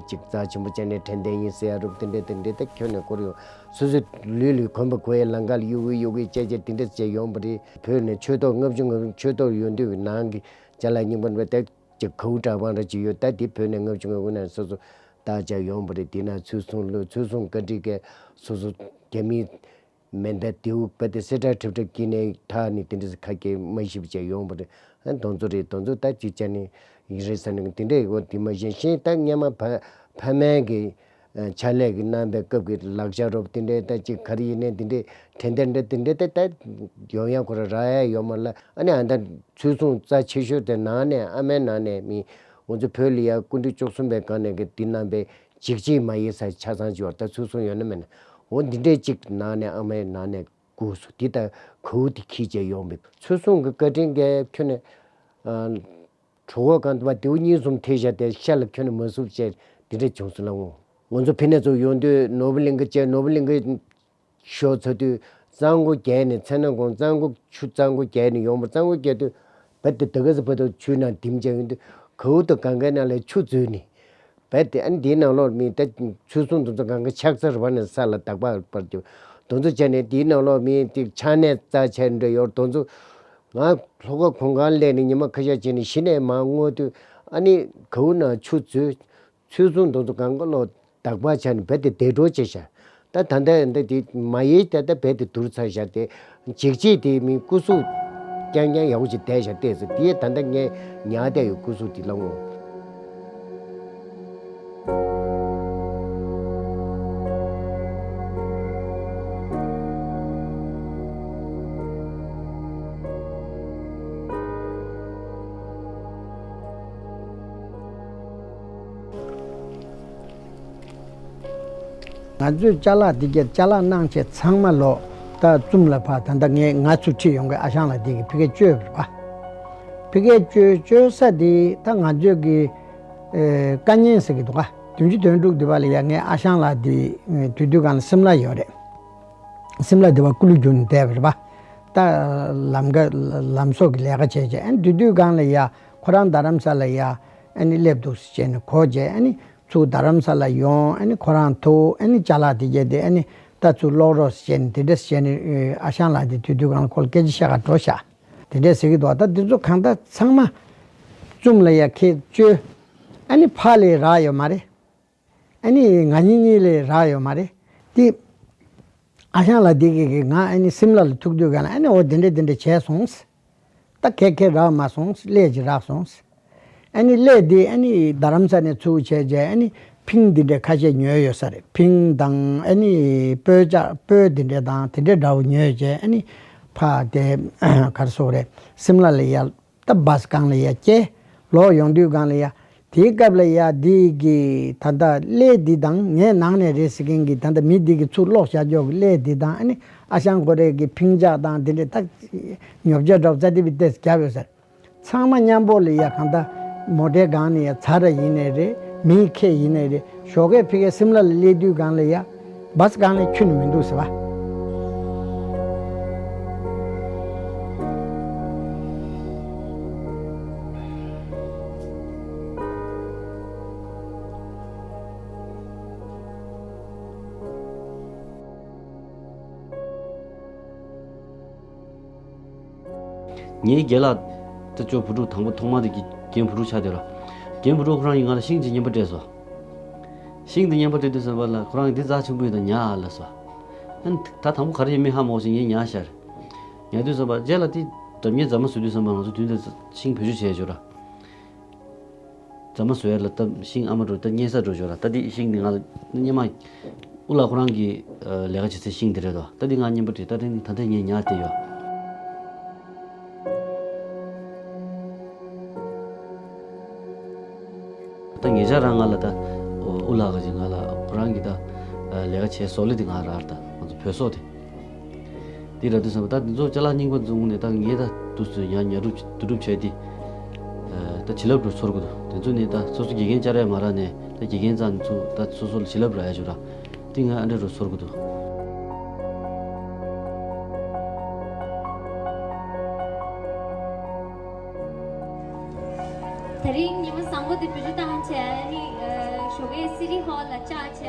ཅིག་རྩ་ཆེན་པོ་བྱས་ནས་དྲན་རྟེན་ཡིན་ཟེར་ཡ་རུབ་དེ་འདྲས་དེ་འདྲས་ད་ཁྱོན་ནས་བསྐོར་ཡོང་། སོ་སོའི་ལུས་ལ་གོན་པ་གོན་ཡའི་ལང་ཀ་ལ་གཡུག་གི་གཡུག་གི་བྱས་བྱས་དེ་འདྲས་བྱས་ཡོང་པ་རེད། བོད་ནས་ཆོས་ཐོག་ལྔ་བཅུ་ང་བདུན་ཆོས་ཐོག་ཡོང་དུས་ནང་གི་ཅ་ལག་རྙིང་པ་འདྲ་ད་ཅིག་གའུ་འདྲ་བང་འདྲ་ཅིག་ཡོད། ད་དེ་བོད་ནས་ལྔ་བཅུ་ང་དགུ་ནས་སོ་སོ་བཏགས་བྱས་ཡོང་པ་རེད། དེ་ན་ཚོས་ཟུང་ལོ་ཚོས་ཟུང་བཀའ་དྲིན་གྱིས་སོ་སོ་རྒྱ་མི་མེ་མདའ་མདེའུ་བ་དེ་སེ་ཏྲ་ཁྲབ་ཁྲབ་ཀྱི་ནས་ཐག་ནས་དེ་འདྲ་ཁ་སྐད་མ་ཞིབ་བྱས་ཡོང་པ་རེད། ཨ་དོན་ཚོ་རེད། དོན་ཚོ་ད་ཅིག་བྱས་ནས་ཡིན་རེད་ཟེར་ནས་དེ་འདྲ་ཡོད། དེ་མ་གཞན་གཞན་ད་སྔོན་མ་ཕ་ཕ་མས་ཀྱི་ཕྱག་ལས་ཀྱི་གནང་པའི་སྐབས་ཀྱི་ལག་ཆ་རོབ་དེ་འདྲས་ད་ཅིག་ག་རེ་ཡིན་ནའི་དེ་འདྲས་དྲན་རྟེན་འདྲ་དེ་འདྲས་ད་ད་ཡོང་ཡ་ཁོ་ར་རག་ཡ་ཡོད་མ་ལ། ཨ་ནི་ཨ་ད་ཚོས་ཟུང་རྩ་ཆེ་ཤོས་དེ་ནང་ནས་ཨ་མའི་ནང་ནས་མི་ང་ཚོ་བོད་ལ་ཡ་སྐུ་ཕྲེང་བཅུ་གསུམ་པའི་སྒང་ནས་ཀྱི་དེ་གནང་པའི་འཇིགས་བྱེད་མ་ཡིན་ས་ཆ་ཚང་ཅིག་ཡོད། ད་ཚོས་ཟུང་ཡོད་ན་མེད་ན་འོ་འདི་འདྲས་ཅིག་ནང་ནས་ཨ་མའི་ནང་ནས་དགོས་སུ་དེ་ལྟར་གའུ་དེ་འཁྱེར་བྱས་ཡོང་བའི་ཚོས་ཟུང་གི་བཀའ་དྲིན་གྱིས་ཁྱོན་ནས་ཨ་གྲོད་ཁོག་གང་དུ་བ་དེའུ་གཉིས་གསུམ་ཐེབས་བཞག་དེ་ཤ་ལ་ཁྱོན་ནས་མ་ཟུག་བྱས་དེ་འདྲ་བྱུང་སོང་ལ་འོང་། ང་ཚོ་ཕི་ནས་ཚུར་ཡོང་དུས་ནོར་བུ་གླིང་ག་བཅས་ནོར་བུ་གླིང་གའི་ཞོགས་ཚ་དུས་གཙང་པོ་བརྒལ་ནས་མཚན་ནང་གོང་གཙང་པོ་ཆུ་གཙང་པོ་བརྒལ་ནས་ཡོང་བ། གཙང་པོ་བརྒལ་དུས་བ་དེ་ད་ག་ས་བ་དུ་ཆུའི་ནང་ལྡིང་བྱས་ཡོང་དུས་གའུ་དང་གང་གའི་ནང་ལ་ཆུ་འཛུལ་ནས། བས་ཏེ་ཨ་ནི་དེའི་ནང་ལོགས་མི་ད་ཚོས་ཟུང་དེ་ཚོ་གང་ག་ཆག་ཚར་བ་ནས་ས་ལ་དག་པ་བར་དུ་དེ་ཚོ་བྱས་ནས་དེའི་ནང་ལོགས་མི་དེ་ཆག་ནས་རྩ་ཆེན་འདྲ་ཡོད། དེ་ཚོ་ང་ལྷོ་ཁ་གུང་ཁང་སླེབས་ནས་ཉི་མ་ཁ་ཤས་བྱས་ནས་གཞི་ནས་མར་སྔོ་དུས་ཨ་ནི་གའུ་ནང་ཆུ་འཛུལ། ཚོས་ཟུང་དེ་ཚོ་གང་ག་ལོག་དག་པ་ཆགས་ནས་བས་ཏེ་བདེ་འགྲོ་བྱས་ཤག་ད་ད་ལྟ་འདི་དེ་མ་ཡལ་ད་ལྟ་རྦད་དེ་དུར་ཚར་བཞག་སྟེ། འཇིགས་བྱེད་དེ་མི་སྐུ་གཟུགས་རྐྱང་རྐྱང་ཡག་པོ་ཅིག་བསྡད་བཞག་སྟེ་ཟེར། དེ་ད་ལྟ་ངས་ཉར་བསྡད་ཡོད་སྐུ་གཟུགས་དེ་ལ་འོང་། ང་ཚོས་ཅ་ལག་འདི་གས་ཅ་ལག་གནང་ཆེད་ཚང་མ་ལོ་ད་ཙུམ་ལ་ཕ་ད་ལྟ་ངས་ང་ཚུར་ཁྲིད་ཡོང་གི་ཨ་ཞང་ལགས་འདི་གི་ཕི་གའི་བཅོས་པ། ཕི་གའི་བཅོས་བཅོས་ས་འདི་ད་ང་ཚོས་གི་ཨེ་བཀའ་རྙིང་ཟེར་གི་འདུག་ག་བདུན་ཅུ་དོན་དྲུག་འདི་པ་ལ་ཡ་ངས་ཨ་ཞང་ལགས་འདི་དུས་དུས་གང་ལ་སིམ་ལ་ཡོད་རེད། སིམ་ལ་འདི་པ་སྐུ་ལུས་བསྒྱུར་ནས་བསྡད་པ་རེད་པ། ད་ལམ་ཀ་ལམ་སོགས་ཀྱི་ལས་ཀ་བྱས་བྱས་ཨ་ནི་དུས་དུས་གང་ལ་ཡ་ཁོ་རང་རྡ་རམ་ས་ལ་ཡ་ཨ་ནི་སླེབས་འདུག་ཟེར་བྱས་ནས་གོ་བྱས་ཨ་ནི། ཚུར་རྡ་རམ་ས་ལ་ཡོང་། ཨ་ནི་ཁོ་རང་ཐུག་ཨ་ནི་ཅ་ལག་དེ་གྱད་དེ་ཨ་ནི་ད་ཚུར་སློག་རོགས་ཟེར་ནས་དེ་འདྲ་ཟེར་ནས་ཨ་ཞང་ལགས་དེ་དུས་དུས་གང་ལ་ཁོ་ལ་སྐད་ཆ་བཤད་ག་འགྲོ་ཤག་དེ་འདྲ་ཟེར་གི་འདུག་ད་དེ་ཚོ་གང་ལྟར་ཚང་མ་ཙུམ་ལ་ཡ་ཁྱེད་བཅོལ། ཨ་ནི་ཕ་ལས་རག་ཡོད་མ་རེད། ཨ་ནི་ང་གཉིས་གཉིས་ལས་རག་ཡོད་མ་རེད། དེ་ཨ་ཞང་ལགས་དེ་གི་གི་ང་ཨ་ནི་སིམ་ལ་ལ་ཐུག་དུས་གང་ལ་ཨ་ནི་འོ་དེ་འདྲ་དེ་འདྲ་བྱས་སོང་། ད་ཁེ་ཁེ་རག་མ་སོང་། སླད་ཅིག་རག་སོང་། ཨ་ནི་སླད་དེ་ཨ་ནི་རྡ་རམ་ས་ནས་ཚུར་བྱས་རྗེས་ཨ་ནི་ཕིང་འདི་འདྲ་ཁ་ཤས་ཉོས་ཡོད་ས་རེད། ཕིང་དང་ཨ་ནི་སྤོས་ཆ་སྤོས་འདི་འདྲ་དང་དེ་འདྲ་འདྲ་བོ་ཉོས་རྗེས་ཨ་ནི་ཕ་དེ་ག་རེ་ཟེར་དགོས་རེད། སིམ་ལ་ལ་ཡ་ད་བཱས་སྒང་ལ་ཡ་སྐྱེལ། ལོག་ཡོང་དུས་སྒང་ལ་ཡ། དེའི་སྐབས་ལ་ཡ་འདི་གི་ད་ལྟ་སླད་འདི་དང་ངའི་ནང་ནས་རེད་ཟེར་མཁན་གྱི་ད་ལྟ་མི་འདི་གི་ཚུར་སློག་བཞག་འཇོག་གི་སླད་འདི་དང་ཨ་ནི་ཨ་ཞང་ཁོ་རེ་གི་ཕིང་ཆ་དང་འདི་འདྲ་ད་ཉོ་ཆ་འདྲ་བོ་རྩ་དེ་བི་ཏེས་རྒྱབ་ཡོད་ས་རེད། ཚང་མ་མཉམ་པོ་ལ་ཡ་གང་ལྟར་མོ་ཊའི་སྒང་ནས་ཡ་ཚ་ར་ཡིན་ནའི་རེད། མིའི་ཁེ་ཡིན་ནའི་རེད། ཞོགས་ཀས་ཕ་གིའི་སིམ་ལ་ལ་སླེབས་དུས་སྒང་ལ་ཡ་བཱས་སྒང་ལ་ཁྱོན་ནས་མི་འདུག་ཟེར་བ། ངའི་རྒན་ལགས་ད་ཅོ་བུ་ཕྲུག་དང་པོ་ཐོག་མ་དེ་གི་རྒན་བུ་ཕྲུག་ཆགས་དེ་ར། རྒན་བུ་ཕྲུག་ཁོ་རང་གིས་ང་ལ་ཤིང་གཅིག་རྔན་པ་སྤྲད་སོང་། ཤིང་དེ་རྔན་པ་སྤྲད་དུས་ཙམ་པ་ལ་ཁོ་རང་གིས་འདི་རྩ་ཆེན་པོ་ཡིན་ད་ཉར་ཨ་ལབ་སོང་། ཨ་ནི་ད་དང་པོ་ག་རེ་ཡིན་མིན་ཧ་མ་གོ་ཞིང་ངས་ཉར་ཤར། ཉར་དུས་ཙམ་པ་རྗེས་ལ་དེ་འགྲམ་ཉེ་རྫ་མ་བཟོ་དུས་ཙམ་པ་ང་ཚོ་དུས་འདི་ཤིང་བེད་སྤྱོད་བྱས་ཡོད་ར། རྫ་མ་བཟོ་ཡ་ལ་ད་ཤིང་ཨ་མ་འགྲོ་ད་རྙེད་ས་འགྲོ་ཆོག་ར། ད་འདི་ཤིང་འདི་ང་ལ་སྔོན་མ་དབུ་ལགས་ཁོ་རང་གིས་ལས་ཀ་བྱེད་སའི་ཤིང་འདི་རེད་དོ། ད་འདི་ང་རྔན་པ་སྤྲད་ད་དེ་ནི་ད་ལྟ་ངས་ཉར་བསྡད་ཡོད། ད་ཉེ་ཆར་རང་ང་ལ་ད་དབུ་ལགས་ཀྱིས་ང་ལ་ཁོ་རང་གིས་ད་ལས་ཀ་བྱས་བཟོ་ལས་འདི་ང་རག་ར། ད་ང་ཚོ་བོད་སོག་དེ། འདི་ར་དུས་ཙམ་པ་ད་འདི་ཚོ་ཅ་ལག་རྙིང་པ་ཚོ་ནས་ད་ངས་ད་དུས་ཚོད་ཡང་ཉར་སྒྲུབ་བསྡུ་སྒྲུབ་བྱས་ཏེ། ད་བྱིན་རླབས་འགྲོ་ཚོར་གི་འདུག་དེ་ཚོ་ནས་ད་སོ་སོ་དགེ་རྒན་བཅར་ཡ་མ་རག་ནས་ད་དགེ་རྒན་རྩ་ནས་ཚུར་ད་སོ་སོ་ལ་བྱིན་རླབས་རག་ཡ་བྱུང་ར། དེ་ང་ཨ་འདྲ་འགྲོ་ཚོར་གི་འདུག་ད་རིང་ཉི་མ་བཟང་པོ་དེ་བེད་སྤྱོད་བཏང་བྱས་ནི་ཞོགས་ཀའི་སི་ཊི་ཧོལ་ལ་བཅར་བྱས་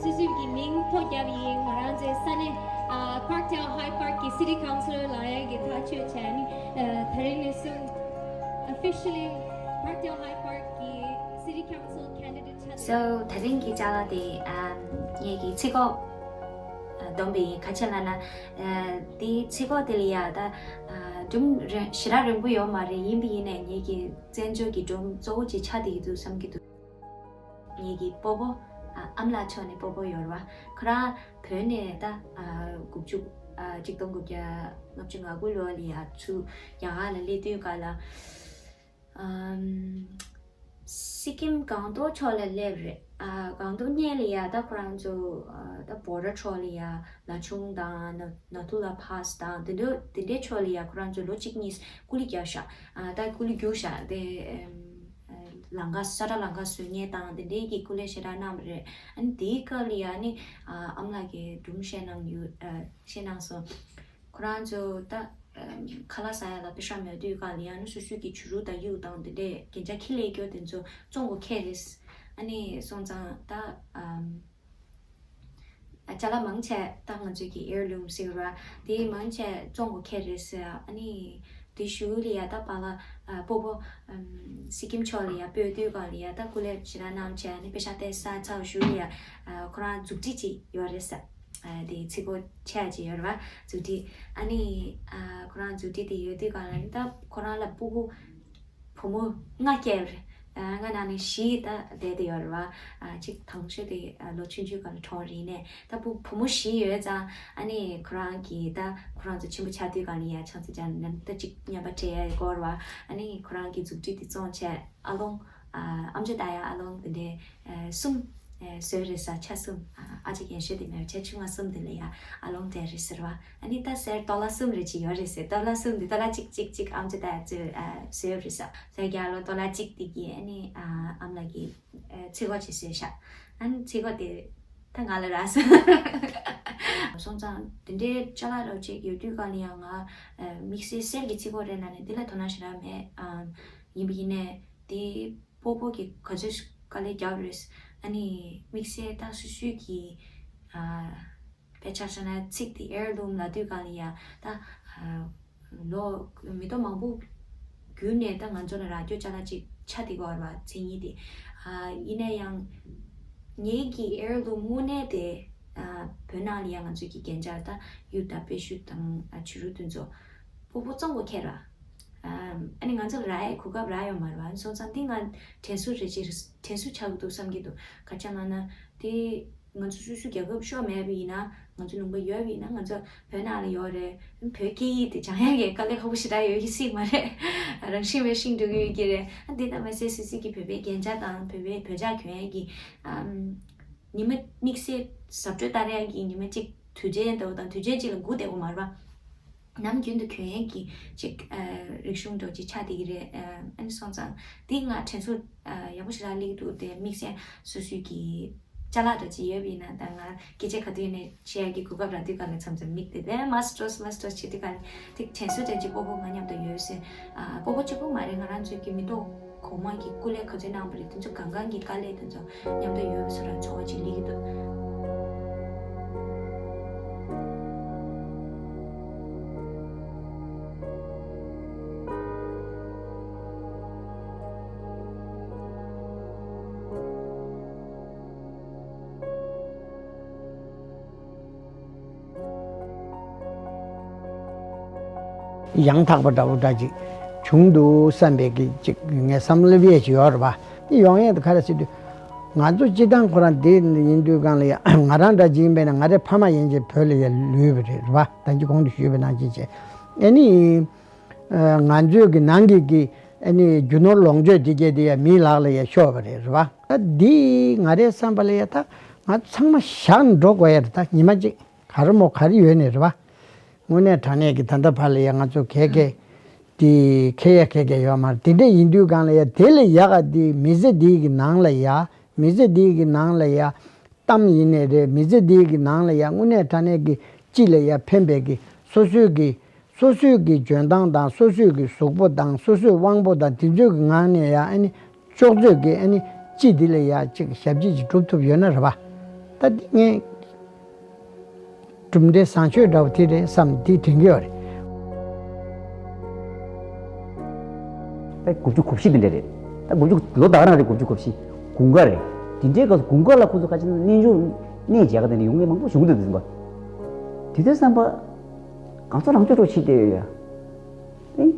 སོ་སོའི་གི་མིང་ཐོ་བརྒྱབ་ཡིན། ང་རང་ཚོའི་ས་གནས་Parkdale Hyde Park གི་City Councillor ལགས་ཡང་གི་ཐག་གཅོད་བྱས་ནི་ད་རིང་ནས་བཟུང་officially Parkdale Hyde Park གི་City Council candidate ཆགས། So ད་རིང་གི་ཅ་ལག་དེ་ངེད་ཀྱི་ཚིག་གོ་བསྡོམས་པ་ཡིན། ག་ཅི་ལབ་ན་དེའི་ཚིག་གོ་དེ་ལ་ཡ་ད་སྒྲུང་རིང་ཞེ་དྲག་རིང་པོ་ཡོད་མ་རེད། ཡིན་པ་ཡིན་ནས་ངེད་ཀྱི་བཙན་བྱོལ་གྱི་སྒྲུང་གཙོ་བོ་ཅིག་ཆགས་བསྡད་ཀྱི་འདུག་བསམ་གྱི་འདུག་ངེད་ཀྱི་སྤོ་བོ་ཨ་ཨ་མ་ལགས་ཕྱོགས་ནས་སྤོ་བོ་ཡོད་རེད་བ། ཁོ་རང་བོད་ནས་ད་དགུ་བཅུ་གཅིག་སྟོང་དགུ་བརྒྱ་ལྔ་བཅུ་ང་དགུ་ལོ་ལ་ཡ་ཚུར་རྒྱ་གར་ལ་སླེབས་དུས་སྐབས་ལ། ཨམ། སི་ཀིམ་སྒང་ཏོག་ཕྱོགས་ལ་སླེབས་རེད། ཨ་སྒང་ཏོག་སྔོན་ལ་ཡ་ད་ཁོ་རང་ཚོ་ཨ་ད་བོ་ཌར་ཕྱོགས་ལ་ཡ་ལ་ཆུང་དང་ན་ན་ཐུ་ལ་ཕཱས་དང་དེ་འདྲ་དེ་འདྲའི་ཕྱོགས་ལ་ཡ་ཁོ་རང་ཚོ་ལོ་གཅིག་གཉིས་སྐུ་ལུས་བརྒྱབ་ཤག་ཨ་ད་སྐུ་ལུས་བསྒྱུར་ཤག་དེ་ཨམ་ཨ་ལམ་ཁ་ས་ཁྲ་ལམ་ཁ་བཟོ་མཁན་དང་དེ་འདྲའི་གི་སྐུ་ལས་ཞེ་དྲག་གནང་བ་རེད། ཨ་ནི་དེའི་སྐབས་ལ་ཡ་ནི་ཨ་ཨ་མ་ལགས་ཀྱིས་སྒྲུང་བཤད་གནང་ཡོད། ཨ་བཤད་གནང་སོང་། ཁོ་རང་ཚོ་ད་ཨམ་ཁ་ལག་ཟ་ཡ་ལ་པེ་ཤ་མེད་དུས་སྒང་ལ་ཡང་ན་སོ་སོའི་གི་བྱུ་རུ་དང་གཡུ་དང་དེ་འདྲས་རྒྱན་ཆ་ཁྱི་ལས་སྐྱོ་དེ་ཚོ་བཙོང་དགོས་ཁེལ་རེད། ཨ་ནི་སོང་ཙང་ད་ཨམ་ཅ་ལག་མང་ཆེ་ད་ང་ཚོའི་གི་ཨེར་ལུམ་ཟེར་བ་དེ་མང་ཆེ་བཙོང་དགོས་ཁེལ་རེད་ཟེར། ཨ་ནི་དེ་གཞུག་ལ་ཡ་ད་བར་ལ་ཨ་སྤོ་བོ་ཨམ་སི་ཀིམ་ཕྱོགས་ལ་ཡ་སྤོས་དུས་སྒང་ལ་ཡ་ད་སྐུ་ལས་ཞེ་དྲག་གནང་བྱས། ཨ་ནི་པེ་ཤ་སྟེར་ཚར་གཞུག་ལ་ཡ་ཨ་ཁོ་རང་མཛུབ་ཁྲིད་ཅིག་ཡོད་རེད་ཟེར། ཨ་དེ་ཚིག་གོ་ཆེ་ཡ་ཅིག་ཡོད་རེད་བ། མཛུབ་ཁྲིད། ཨ་ནི་ཨ་ཁོ་རང་མཛུབ་ཁྲིད་དེ་ཡོད་དུས་སྒང་ལ་ནི་ད་ཁོ་རང་ལ་སྤུ་གུ་བུ་མོ་ལྔ་སྐྱེས་རེད། ཨ་ལྔ་ནང་ནས་བཞི་ད་བསྡད་དེ་ཡོད་རེད་བ། ཨ་གཅིག་དང་ཤོས་དེ་ཨ་ལོ་ཆུང་ཆུང་སྒང་ལ་གྲོངས་རེད་ནས། ད་བུ་བུ་མོ་བཞི་ཡོད་ཙང་། ཨ་ནི་ཁོ་རང་གིས་ད་ཁོ་རང་ཚོ་ཆེན་པོ་ཆགས་དུས་སྒང་ལ་ཡ་ཆང་ས་ཅང་ནམ་ད་གཅིག་མཉམ་པ་སྤྲད་ཡ་ཡོད་སྐོར་བ། ཨ་ནི་ཁོ་རང་གི་མཛུབ་ཁྲིད་དེ་བཙོང་བྱས་ཨ་ལོང་། ཨ་ཨམ་ཅོག་ལྟ་ཡ་ཨ་ལོང་དེ་འདྲའི་ཨ་གསུམ་ཨ་བཟོས་རེད་ཟེར། ཆ་གསུམ། ཨ་ཨ་ཅག་རྒན་ཤོས་དེ་མེད་པ་བྱས་ཆུང་བ་གསུམ་དེ་ལ་ཡ་ཨ་ལོང་སྤྲད་རེད་ཟེར་བ། ཨ་ནི་ད་ཟེར་ཏོ་ལ་གསུམ་རེ་ཅིག་ཡོད་རེད་ཟེར། ཏོ་ལ་གསུམ་དེ་ཏོ་ལ་གཅིག་གཅིག་གཅིག་ཨམ་ཅོག་ལྟ་ཡ་ཚོས་ཨ་བཟོས་རེད་ཟེར། ཟེར་རྒྱ་ལོ་ཏོ་ལ་གཅིག་དེ་གི་ཨ་ནི་ཨ་ཨ་མ་ལགས་ཀྱིས་ཨ་ཚིག་གོ་ཅིག་བཟོས་ཤག་ཨ་ནི་ཚིག་གོ་དེ་ད་ང་ལ་རག་སོང་། སོང་ཙང་དེ་འདྲའི་ཅ་ལག་རོགས་ཅིག་ཡོད་དུས་སྒང་ལ་ཡང་ང་ཨ་དམིགས་བསལ་གསེར་གྱི་ཚིག་གོ་རེད་ན་ནི་འདི་ལ་དོ་སྣང་ཞེ་དྲག་མེད། ཨ་ཡིན་པ་ཡིན་ནས་དེ་སྤོ་བོ་གི་ག་ཚོད་དཀའ་ལས་བརྒྱབ་རེད། ཨ་ནི་དམིགས་བསལ་ད་སོ་སོའི་གི་ཨ་དཔེ་ཆ་བཞག་ན་ཚིག་དེ་ཨེར་ལུམ་ལབ་དུས་སྒང་ལ་ཡ་ད་ཨ་ལོ་མི་ཐོག་མང་པོ་བརྒྱུད་ནས་ད་ང་ཚོ་ལ་རག་རྒྱུ་ཅ་ལག་ཅིག་ཆགས་བསྡད་ཀྱི་ཡོད་རེད་བ། མཚན་ཉིད་དེ་ཨ་ཡིན་ན་ཡང་ངེད་ཀྱི་ཨེར་ལུམ་དངོས་གནས་དེ་ཨ་བོད་ནང་ལ་ཡ་ང་ཚོ་གི་རྒྱན་ཆ་ད་གཡུ་དང་པེ་ཤུ་དང་ཨ་བྱུ་རུ་དེ་ཚོ་སྤོ་བོ་བཙོང་དགོས་ཁེལ་ར། ཨ་ནི་ང་ཚོ་ལ་རག་ཡའི་གོ་སྐབས་རག་ཡོད་མ་རེད་བ། སོང་ཙང་འདི་ང་དྲན་གསོ་རེ་ཅིག་དྲན་གསོ་ཆགས་ཀྱི་འདུག་བསམ་གྱི་འདུག་ག་ཅི་ལབ་ན་དེ་ང་ཚོ་སོ་སོ་རྒྱལ་ཁབ་ཤོར་མེད་པ་ཡིན་ན། ང་ཚོ་ལུང་པ་ཡོད་པ་ཡིན་ན། ང་ཚོ་བོད་ནང་ལ་ཡོད་རེད། བོད་སྐད་ཡིག་དེ་སྦྱང་ཡག་གི་དཀའ་ལས་ཁག་པོ་ཞེ་དྲག་ཡོད་ཀྱི་སྲིད་མ་རེད། རང་ཤི་བས་ཤིང་འགྲོ་གི་ཡོད་ཀྱི་རེད། ཨ་འདི་ལྟ་མ་ཟད་སོ་སོ་གི་བོད་པའི་རྒྱན་ཆ་དང་བོད་པའི་བོད་ཇ་གྱོན་ཡག་གི་ཨམ་ཉི་མ་དམིགས་བསལ་གཟབ་སྤྲོས་ལྟར་ཡག་གི་ཉི་མ་གཅིག་དུས་ཆེན་འདྲ་བོ་དང་དུས་ཆེན་གཅིག་ལ་སྒུག་བསྡད་དགོས་མ་རེད་བ། ནམ་རྒྱུན་དུ་གྱོན་ཡག་གི་ཅིག་ཨ་རིག་གཞུང་འདྲ་བོ་ཅིག་ཆགས་བསྡད་ཀྱི་རེད། ཨ་ཨ་ནི་སོང་ཙང་འདི་ང་དྲན་གསོ་ཨ་ཡག་པོ་ཞེ་དྲག་སླེབས་འདུག་དེ་དམིགས་བསལ་སོ་སོའི་གི་ཅ་ལག་འདྲ་ཅིག་ཡོད་པ་ཡིན་ན། ད་ང་སྐད་ཆ་ག་དུས་ནས་བཤད་ཡག་གི་གོ་སྐབས་རག་དུས་སྒང་ལ་མཚམས་མཚམས་མིག་དེ་དེ་མཱས་ཊོས་མཱས་ཊོས་བྱེད་དུས་སྒང་ལ་དེ་དྲན་གསོ་འདྲ་ཅིག་སྤོ་བོ་ང་མཉམ་དུ་ཡོད་ཟེར། ཨ་སྤོ་བོ་གཅིག་པུ་མ་རེད། ང་རང་ཚོའི་གི་མི་ཐོག་གོང་མ་གི་སྐུ་ལས་ག་ཚོད་གནང་བ་རེད། དེ་ཚོ་གང་གང་གི་དཀའ་ལས་དེ་ཚོ་མཉམ་དུ་ཡོད་པའི་ཚོར་བ་ཚོར་བ་ཅིག་སླེབས་ཀྱི་འདུག་ཡང་དག་པ་འདྲ་བོ་འདྲ་ཅིག་བྱུང་འདུག་བསམ་པའི་གི་ཅིག་ངས་བསམ་བློ་ཡས་ཅིག་ཡོད་རེད་པ། དེ་ཡོང་ཡས་དེ་ག་རེ་ཟེར་དུས། ང་ཚོ་སྤྱི་བཏང་ཁོ་རང་འདི་ཡིན་དུས་སྒང་ལ་ཡ་ང་རང་འདྲ་ཅིག་ཡིན་པས་ན་ང་རའི་ཕ་མ་ཡན་ཆད་བོད་ལ་ཡ་ལུས་པ་རེད་རེད་པ། ད་ཅི་གོང་དུ་ཞུས་པ་ནང་བཞིན་བྱས། ཨ་ནི་ང་ཚོའི་གི་ནང་གི་གི་ཨ་ནི་རྒྱུ་ནོར་ལོངས་སྤྱོད་འདི་གས་དེ་ཡ་མིའི་ལག་ལ་ཡ་ཤོར་བ་རེད་རེད་པ། ད་འདི་ང་རའི་བསམ་པ་ལ་ཡ་ད་ང་ཚོ་ཚང་མ་བཞག་ནས་འགྲོ་དགོས་ཡ་རེད། ད་ཉི་མ་གཅིག་ག་རེ་མོ་ག་རེ་ཡོད་ནས་རེད་པ། དངོས་གནས་དྲང་གནས་ཀྱི་ད་ལྟ་བར་ལ་ཡ་ང་ཚོ་གས་གས་དེ་ཁེ་ཡ་ཁེ་གས་ཡོད་མ་རེད། དེ་འདྲ་ཡིན་དུས་སྒང་ལ་ཡ་དེ་ལས་ཡག་ག་དེ་མི་ཚེ་འདི་གི་ནང་ལ་ཡ་མི་ཚེ་འདི་གི་ནང་ལ་ཡ་གཏམ་ཡིན་ནའི་རེད། མི་ཚེ་འདི་གི་ནང་ལ་ཡ་དངོས་གནས་དྲང་གནས་ཀྱི་སྤྱི་ལ་ཡ་ཕན་པའི་གི་སོ་སོའི་གི་ སོ་སོའི་གི་འཇོན་ཐང་དང་སོ་སོའི་གི་གཟུགས་པོ་དང་སོ་སོའི་དབང་པོ་དང་དེ་ཚོའི་གི་ངང་ནས་ཡང་ཨ་ནི་ཅོག་ཙེ་གི་ཨ་ནི་སྤྱི་འདི་ལ་ཡང་ཅིག་ཞབས་ཕྱི་ཅིག་སྒྲུབ་ཐུབ་ཡོད་ན་རེད་པ། ད་འདི་ངས་གྲུབ་འབྲས་བཟང་ཤོས་འདྲ་བོ་དེ་རེད་བསམ་འདི་དྲན་གྱི་ཡོད་རེད། ད་དགུ་བཅུ་གོ་བཞི་འདི་འདྲ་རེད། ད་དགུ་བཅུ་ལོ་ད་ག་རང་རེད། དགུ་བཅུ་གོ་བཞི་དགུན་ཁ་རེད། དེ་འདྲའི་སྐབས་སུ་དགུན་ཁ་ལ་ཁོ་ཚོ་ཁ་ཆེ་ན་གནས་མཇུག་གནས་མཇལ་ཁ་དེ་འདྲ་ཡོང་མཁན་མང་པོ་བྱུང་འདུག་དེ་ཙམ་པ། དེ་དུས་ཙམ་པ། ང་ཚོ་རང་ཚོ་འགྲོ་ཕྱིར་བལྟས་ཡོད་ཡ། ཨེ།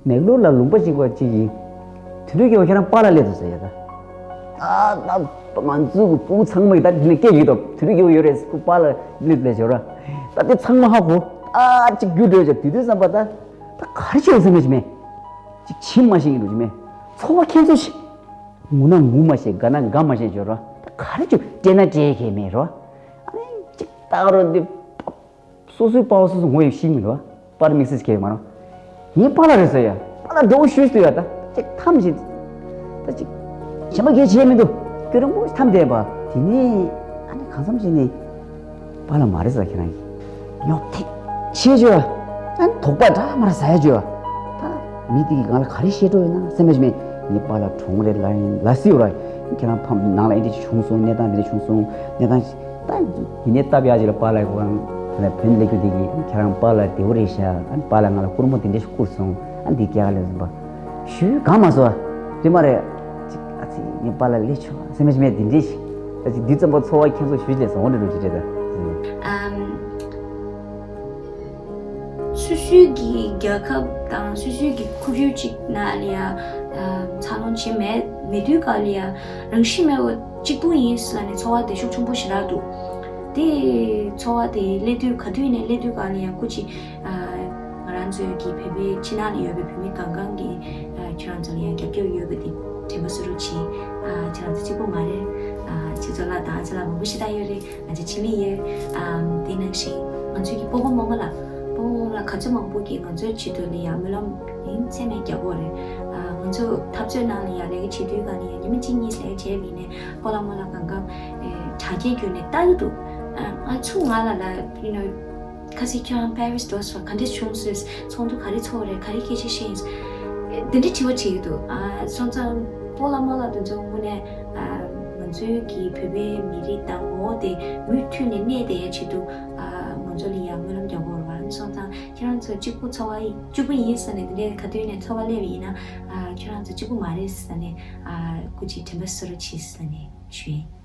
མེག་ལོར་ལ་ལུང་པ་ཅིག་པ་ཅིག་ཡིན། དེ་འདྲའི་སྐབས་ཁྱེད་རང་པཱ་ལགས་སླེབས་འདུག་ཟེར་ཡ་ད། ད་ད་ང་ཚོའི་ཕྲུ་གུ་ཚང་མ་ཡིས་ད་དེ་ནས་སྐད་ཡིག་ཏོ་དེ་འདྲའི་སྐབས་ཡོད་རེད། ཁོ་པཱ་ལགས་སླེབས་ལས་བྱོས་ར། ད་དེ་ཚང་མ་ཧ་གོ། ད་ཅིག་རྒྱུ་འགྲོ་བྱ་དེ་དུས་ཙམ་པ་ད། ད་ག་རེ་བྱས་ཟེར་མ་ཞིག་མེད། ཅིག་ཇི་མ་ཤེས་ཡིན་འགྲོ་ཅིག་མེད། ཚོར་བ་ཁྱེད་ཚོ་ཞིག་ངུ་ན་ངུ་མ་ཤེས། དགའ་ན་དགའ་མ་ཤེས་བྱོས་ར། ད་ག་རེ་བྱོས་སྤྲད་ན་སྤྲད་མཁན་མེད་ར། ཨ་ནི་ཅིག་ད་ག་རོ་འདི། སོ་སོའི་པཱ་ལགས་སོ་སོ་ངོ་ཡོད་ཤེས་མི་འདུག་པ། པཱ་ལགས་དམིགས་བསལ་གྱི་མ་རུང་། ངའི་པཱ་ལགས་རེད་ཟེར་ཡ། པཱ་ལགས་འགྲོ་ཤུས་ཏུ་ཡ་ད། ཅིག་ཐམས་ཅད། ད་ཅིག་གཞན་པ་གས་བྱས་མི་འདུག་སྐྱོ་རིང་པོ་ཐམས་བསྡད་པ། དེ་ནས་ཨ་ནི་གང་འཚམ་བྱས་ནས། པཱ་ལགས་མ་རེད་ཟེར་ཁྱེད་རང་གིས། ཉོབ་ཐིག་ཤེས་བྱོས། ཨ་ནི་དོགས་པ་འདྲ་མ་ར་ཟ་ཡ་བྱོས། ད་མི་དེ་གིས་ང་ལ་ག་རེ་བཤད་འགྲོ་ཡོད་ན་སེམས་པ་ཞིག་མེད། ངའི་པཱ་ལགས་གྲོངས་རེད་ལ་ཡིན་ལ་སྲིད་ཡོད་ར། ཁྱེད་རང་ཕམ་ནང་ལ་ཨེ་འདྲ་ཞིག་བྱུང་སོང་། གནས་སྟངས་འདི་འདྲ་བྱུང་སོང་། གནས་སྟངས་ད་ཡིན་ནའི་སྟབས་ཡག་ཅིག་ལ་པཱ་ལགས་ཁོ་རང་དེ་ལ་བོད་ནས་སླེབས་རྒྱུ་དེ་གིས་ཁྱེད་རང་པཱ་ལགས་བདེ་པོ་རེད་ཤག་ཨ་ནི་པཱ་ལགས་ང་ལ་སྐུར་མོ་དེ་འདྲ་ཞིག་བསྐུར་སོང་། ཨ་ནི་འདི་སྐྱེ་ག་ལས་སོང་པ། ཞུས་གང་མ་སོང་། རེད་མ་རེད། ཅིག་ཨ་ཙི་ངའི་པཱ་ལགས་སླེབས་ཆོག་སེམས་པ་ཞིག་མེད་དེ་འདྲ་ཞིག་ད་ཅིག་འདི་ཙམ་པ་ཚོར་བ་ཁྱེད་ཚོ་ཞུས་ལས་སོང་འདྲ་འགྲོ་ཅིག་རེད་ད། ཨམ། སོ་སོའི་གི་རྒྱལ་ཁབ་དང་སོ་སོའི་གི་ཁོར་ཡུག་ཅིག་ནང་ལ་ཡ། ཨ། འཚར་ལོངས་བྱེད་མེད་མེད་དུས་སྐབས་ལ་ཡ། རང་བཞིན་མེད་པ་གཅིག་པུ་ཡིན་ཟེར་ནས་ཚོར་བ་དེ་ཤུགས་ཆེན་པོ་ཞེ་དྲག་འདུག་དེ་ཚོར་བ་དེ་སླེབས་དུས་ག་དུས་ནས་སླེབས་དུས་སྐབས་ལ་ཡ་སྐུ་མཁྱེན། ཨ། ང་རང་ཚོའི་གི་བོད་པའི་ཕྱི་ནང་ལ་ཡོད་པའི་བོད་མི་གང་གང་གི། ཨ། ཁྱེད་རང་ཚོ་ལ་ཡ་རྒྱབ་སྐྱོར་ཡོད་པ་དེ་དྲན་པ་གསོ་རོགས་བྱེད། ཨ། ཁྱེད་རང་ཚོ་གཅིག་པུ་མ་རེད། ཨ། ཁྱེད་ཚོ་ལ་དང་ཨ་ཅག་ལ་མང་པོ་ཞེ་དྲག་ཡོད་རེད། ང་ཚོ་ཕྱི་མི་ཡོད། ཨམ། དེ་ནང་བཞིན་ང་ཚོའི་གི་སྤོ་བོ་རྨོ་མོ་ལ། སྤོ་བོ་རྨོ་མོ་ལ་ག་ཚོད་མང་པོ་གིས་ང་ཚོའི་ཆེད་དུ་ལ་ཡ་སྨོན་ལམ་ཡིན་ཚད་མེད་རྒྱག་གི་ཡོད་རེད། ཨ། ང་ཚོ་འཐབ་རྩོད་ནང་ལ་ཡ་ལས་ཀ་བྱེད་དུས་ག་ལ་ཡ་ཉི་མ་གཅིག་གཉིས་ལས་ཀ་བྱས་པ་ཡིན་ནའི་སྤོ་ལགས་རྨོ་ལགས་གང་ག་ཨེ། དྲ་རྒྱའི་བརྒྱུད་ནས་ལྟ་གི་འདུག་ཨ། ང་ཚོ་ང་ལ་ལ་you know ཁ་སང་ཁྱེད་རང་པེ་རིས་འགྲོ་སོང་ག་འདྲ་བྱུང་སོང་། ཚོགས་འདུ་ག་རེ་ཚོགས་རེད། ག་རེ་སྐད་ཆ་བཤད་ཡིན། འདི་འདྲ་དྲི་བ་དྲི་གི་འདུག་ཨ། སོང་ཙང་སྤོ་ལགས་རྨོ་ལགས་དེ་ཚོ་དངོས་གནས། ཨ། ང་ཚོའི་གི་བོད་པའི་མི་རིགས་དང་ངོ་བོ་དེ་མུ་མཐུད་ནས་གནས་བསྡད་ཡ་ཆེད་དུ། ཨ། ང་ཚོ་ལ་ཡ་སྨོན་ལམ་རྒྱག་དགོས་རེད་བ། སོང་ཙང་ཁྱེད་རང་ཚོ་གཅིག་པུ་ཚོར་བ་གཅིག་པུ་ཡིན་ཟེར་ནས་དེ་འདྲའི་ག་དུས་ནས་ཚོར་བ་སླེབས་ཡིན་ན། ཨ། ཁྱེད་རང་ཚོ་གཅིག་པུ་མ་རེད་ཟེར་ནས། ཨ། སྐུ་མཁྱེན་དྲན་པ་གསོ་རོགས་བྱེད་ཟེར་ནས་ཞུ་ཡིན།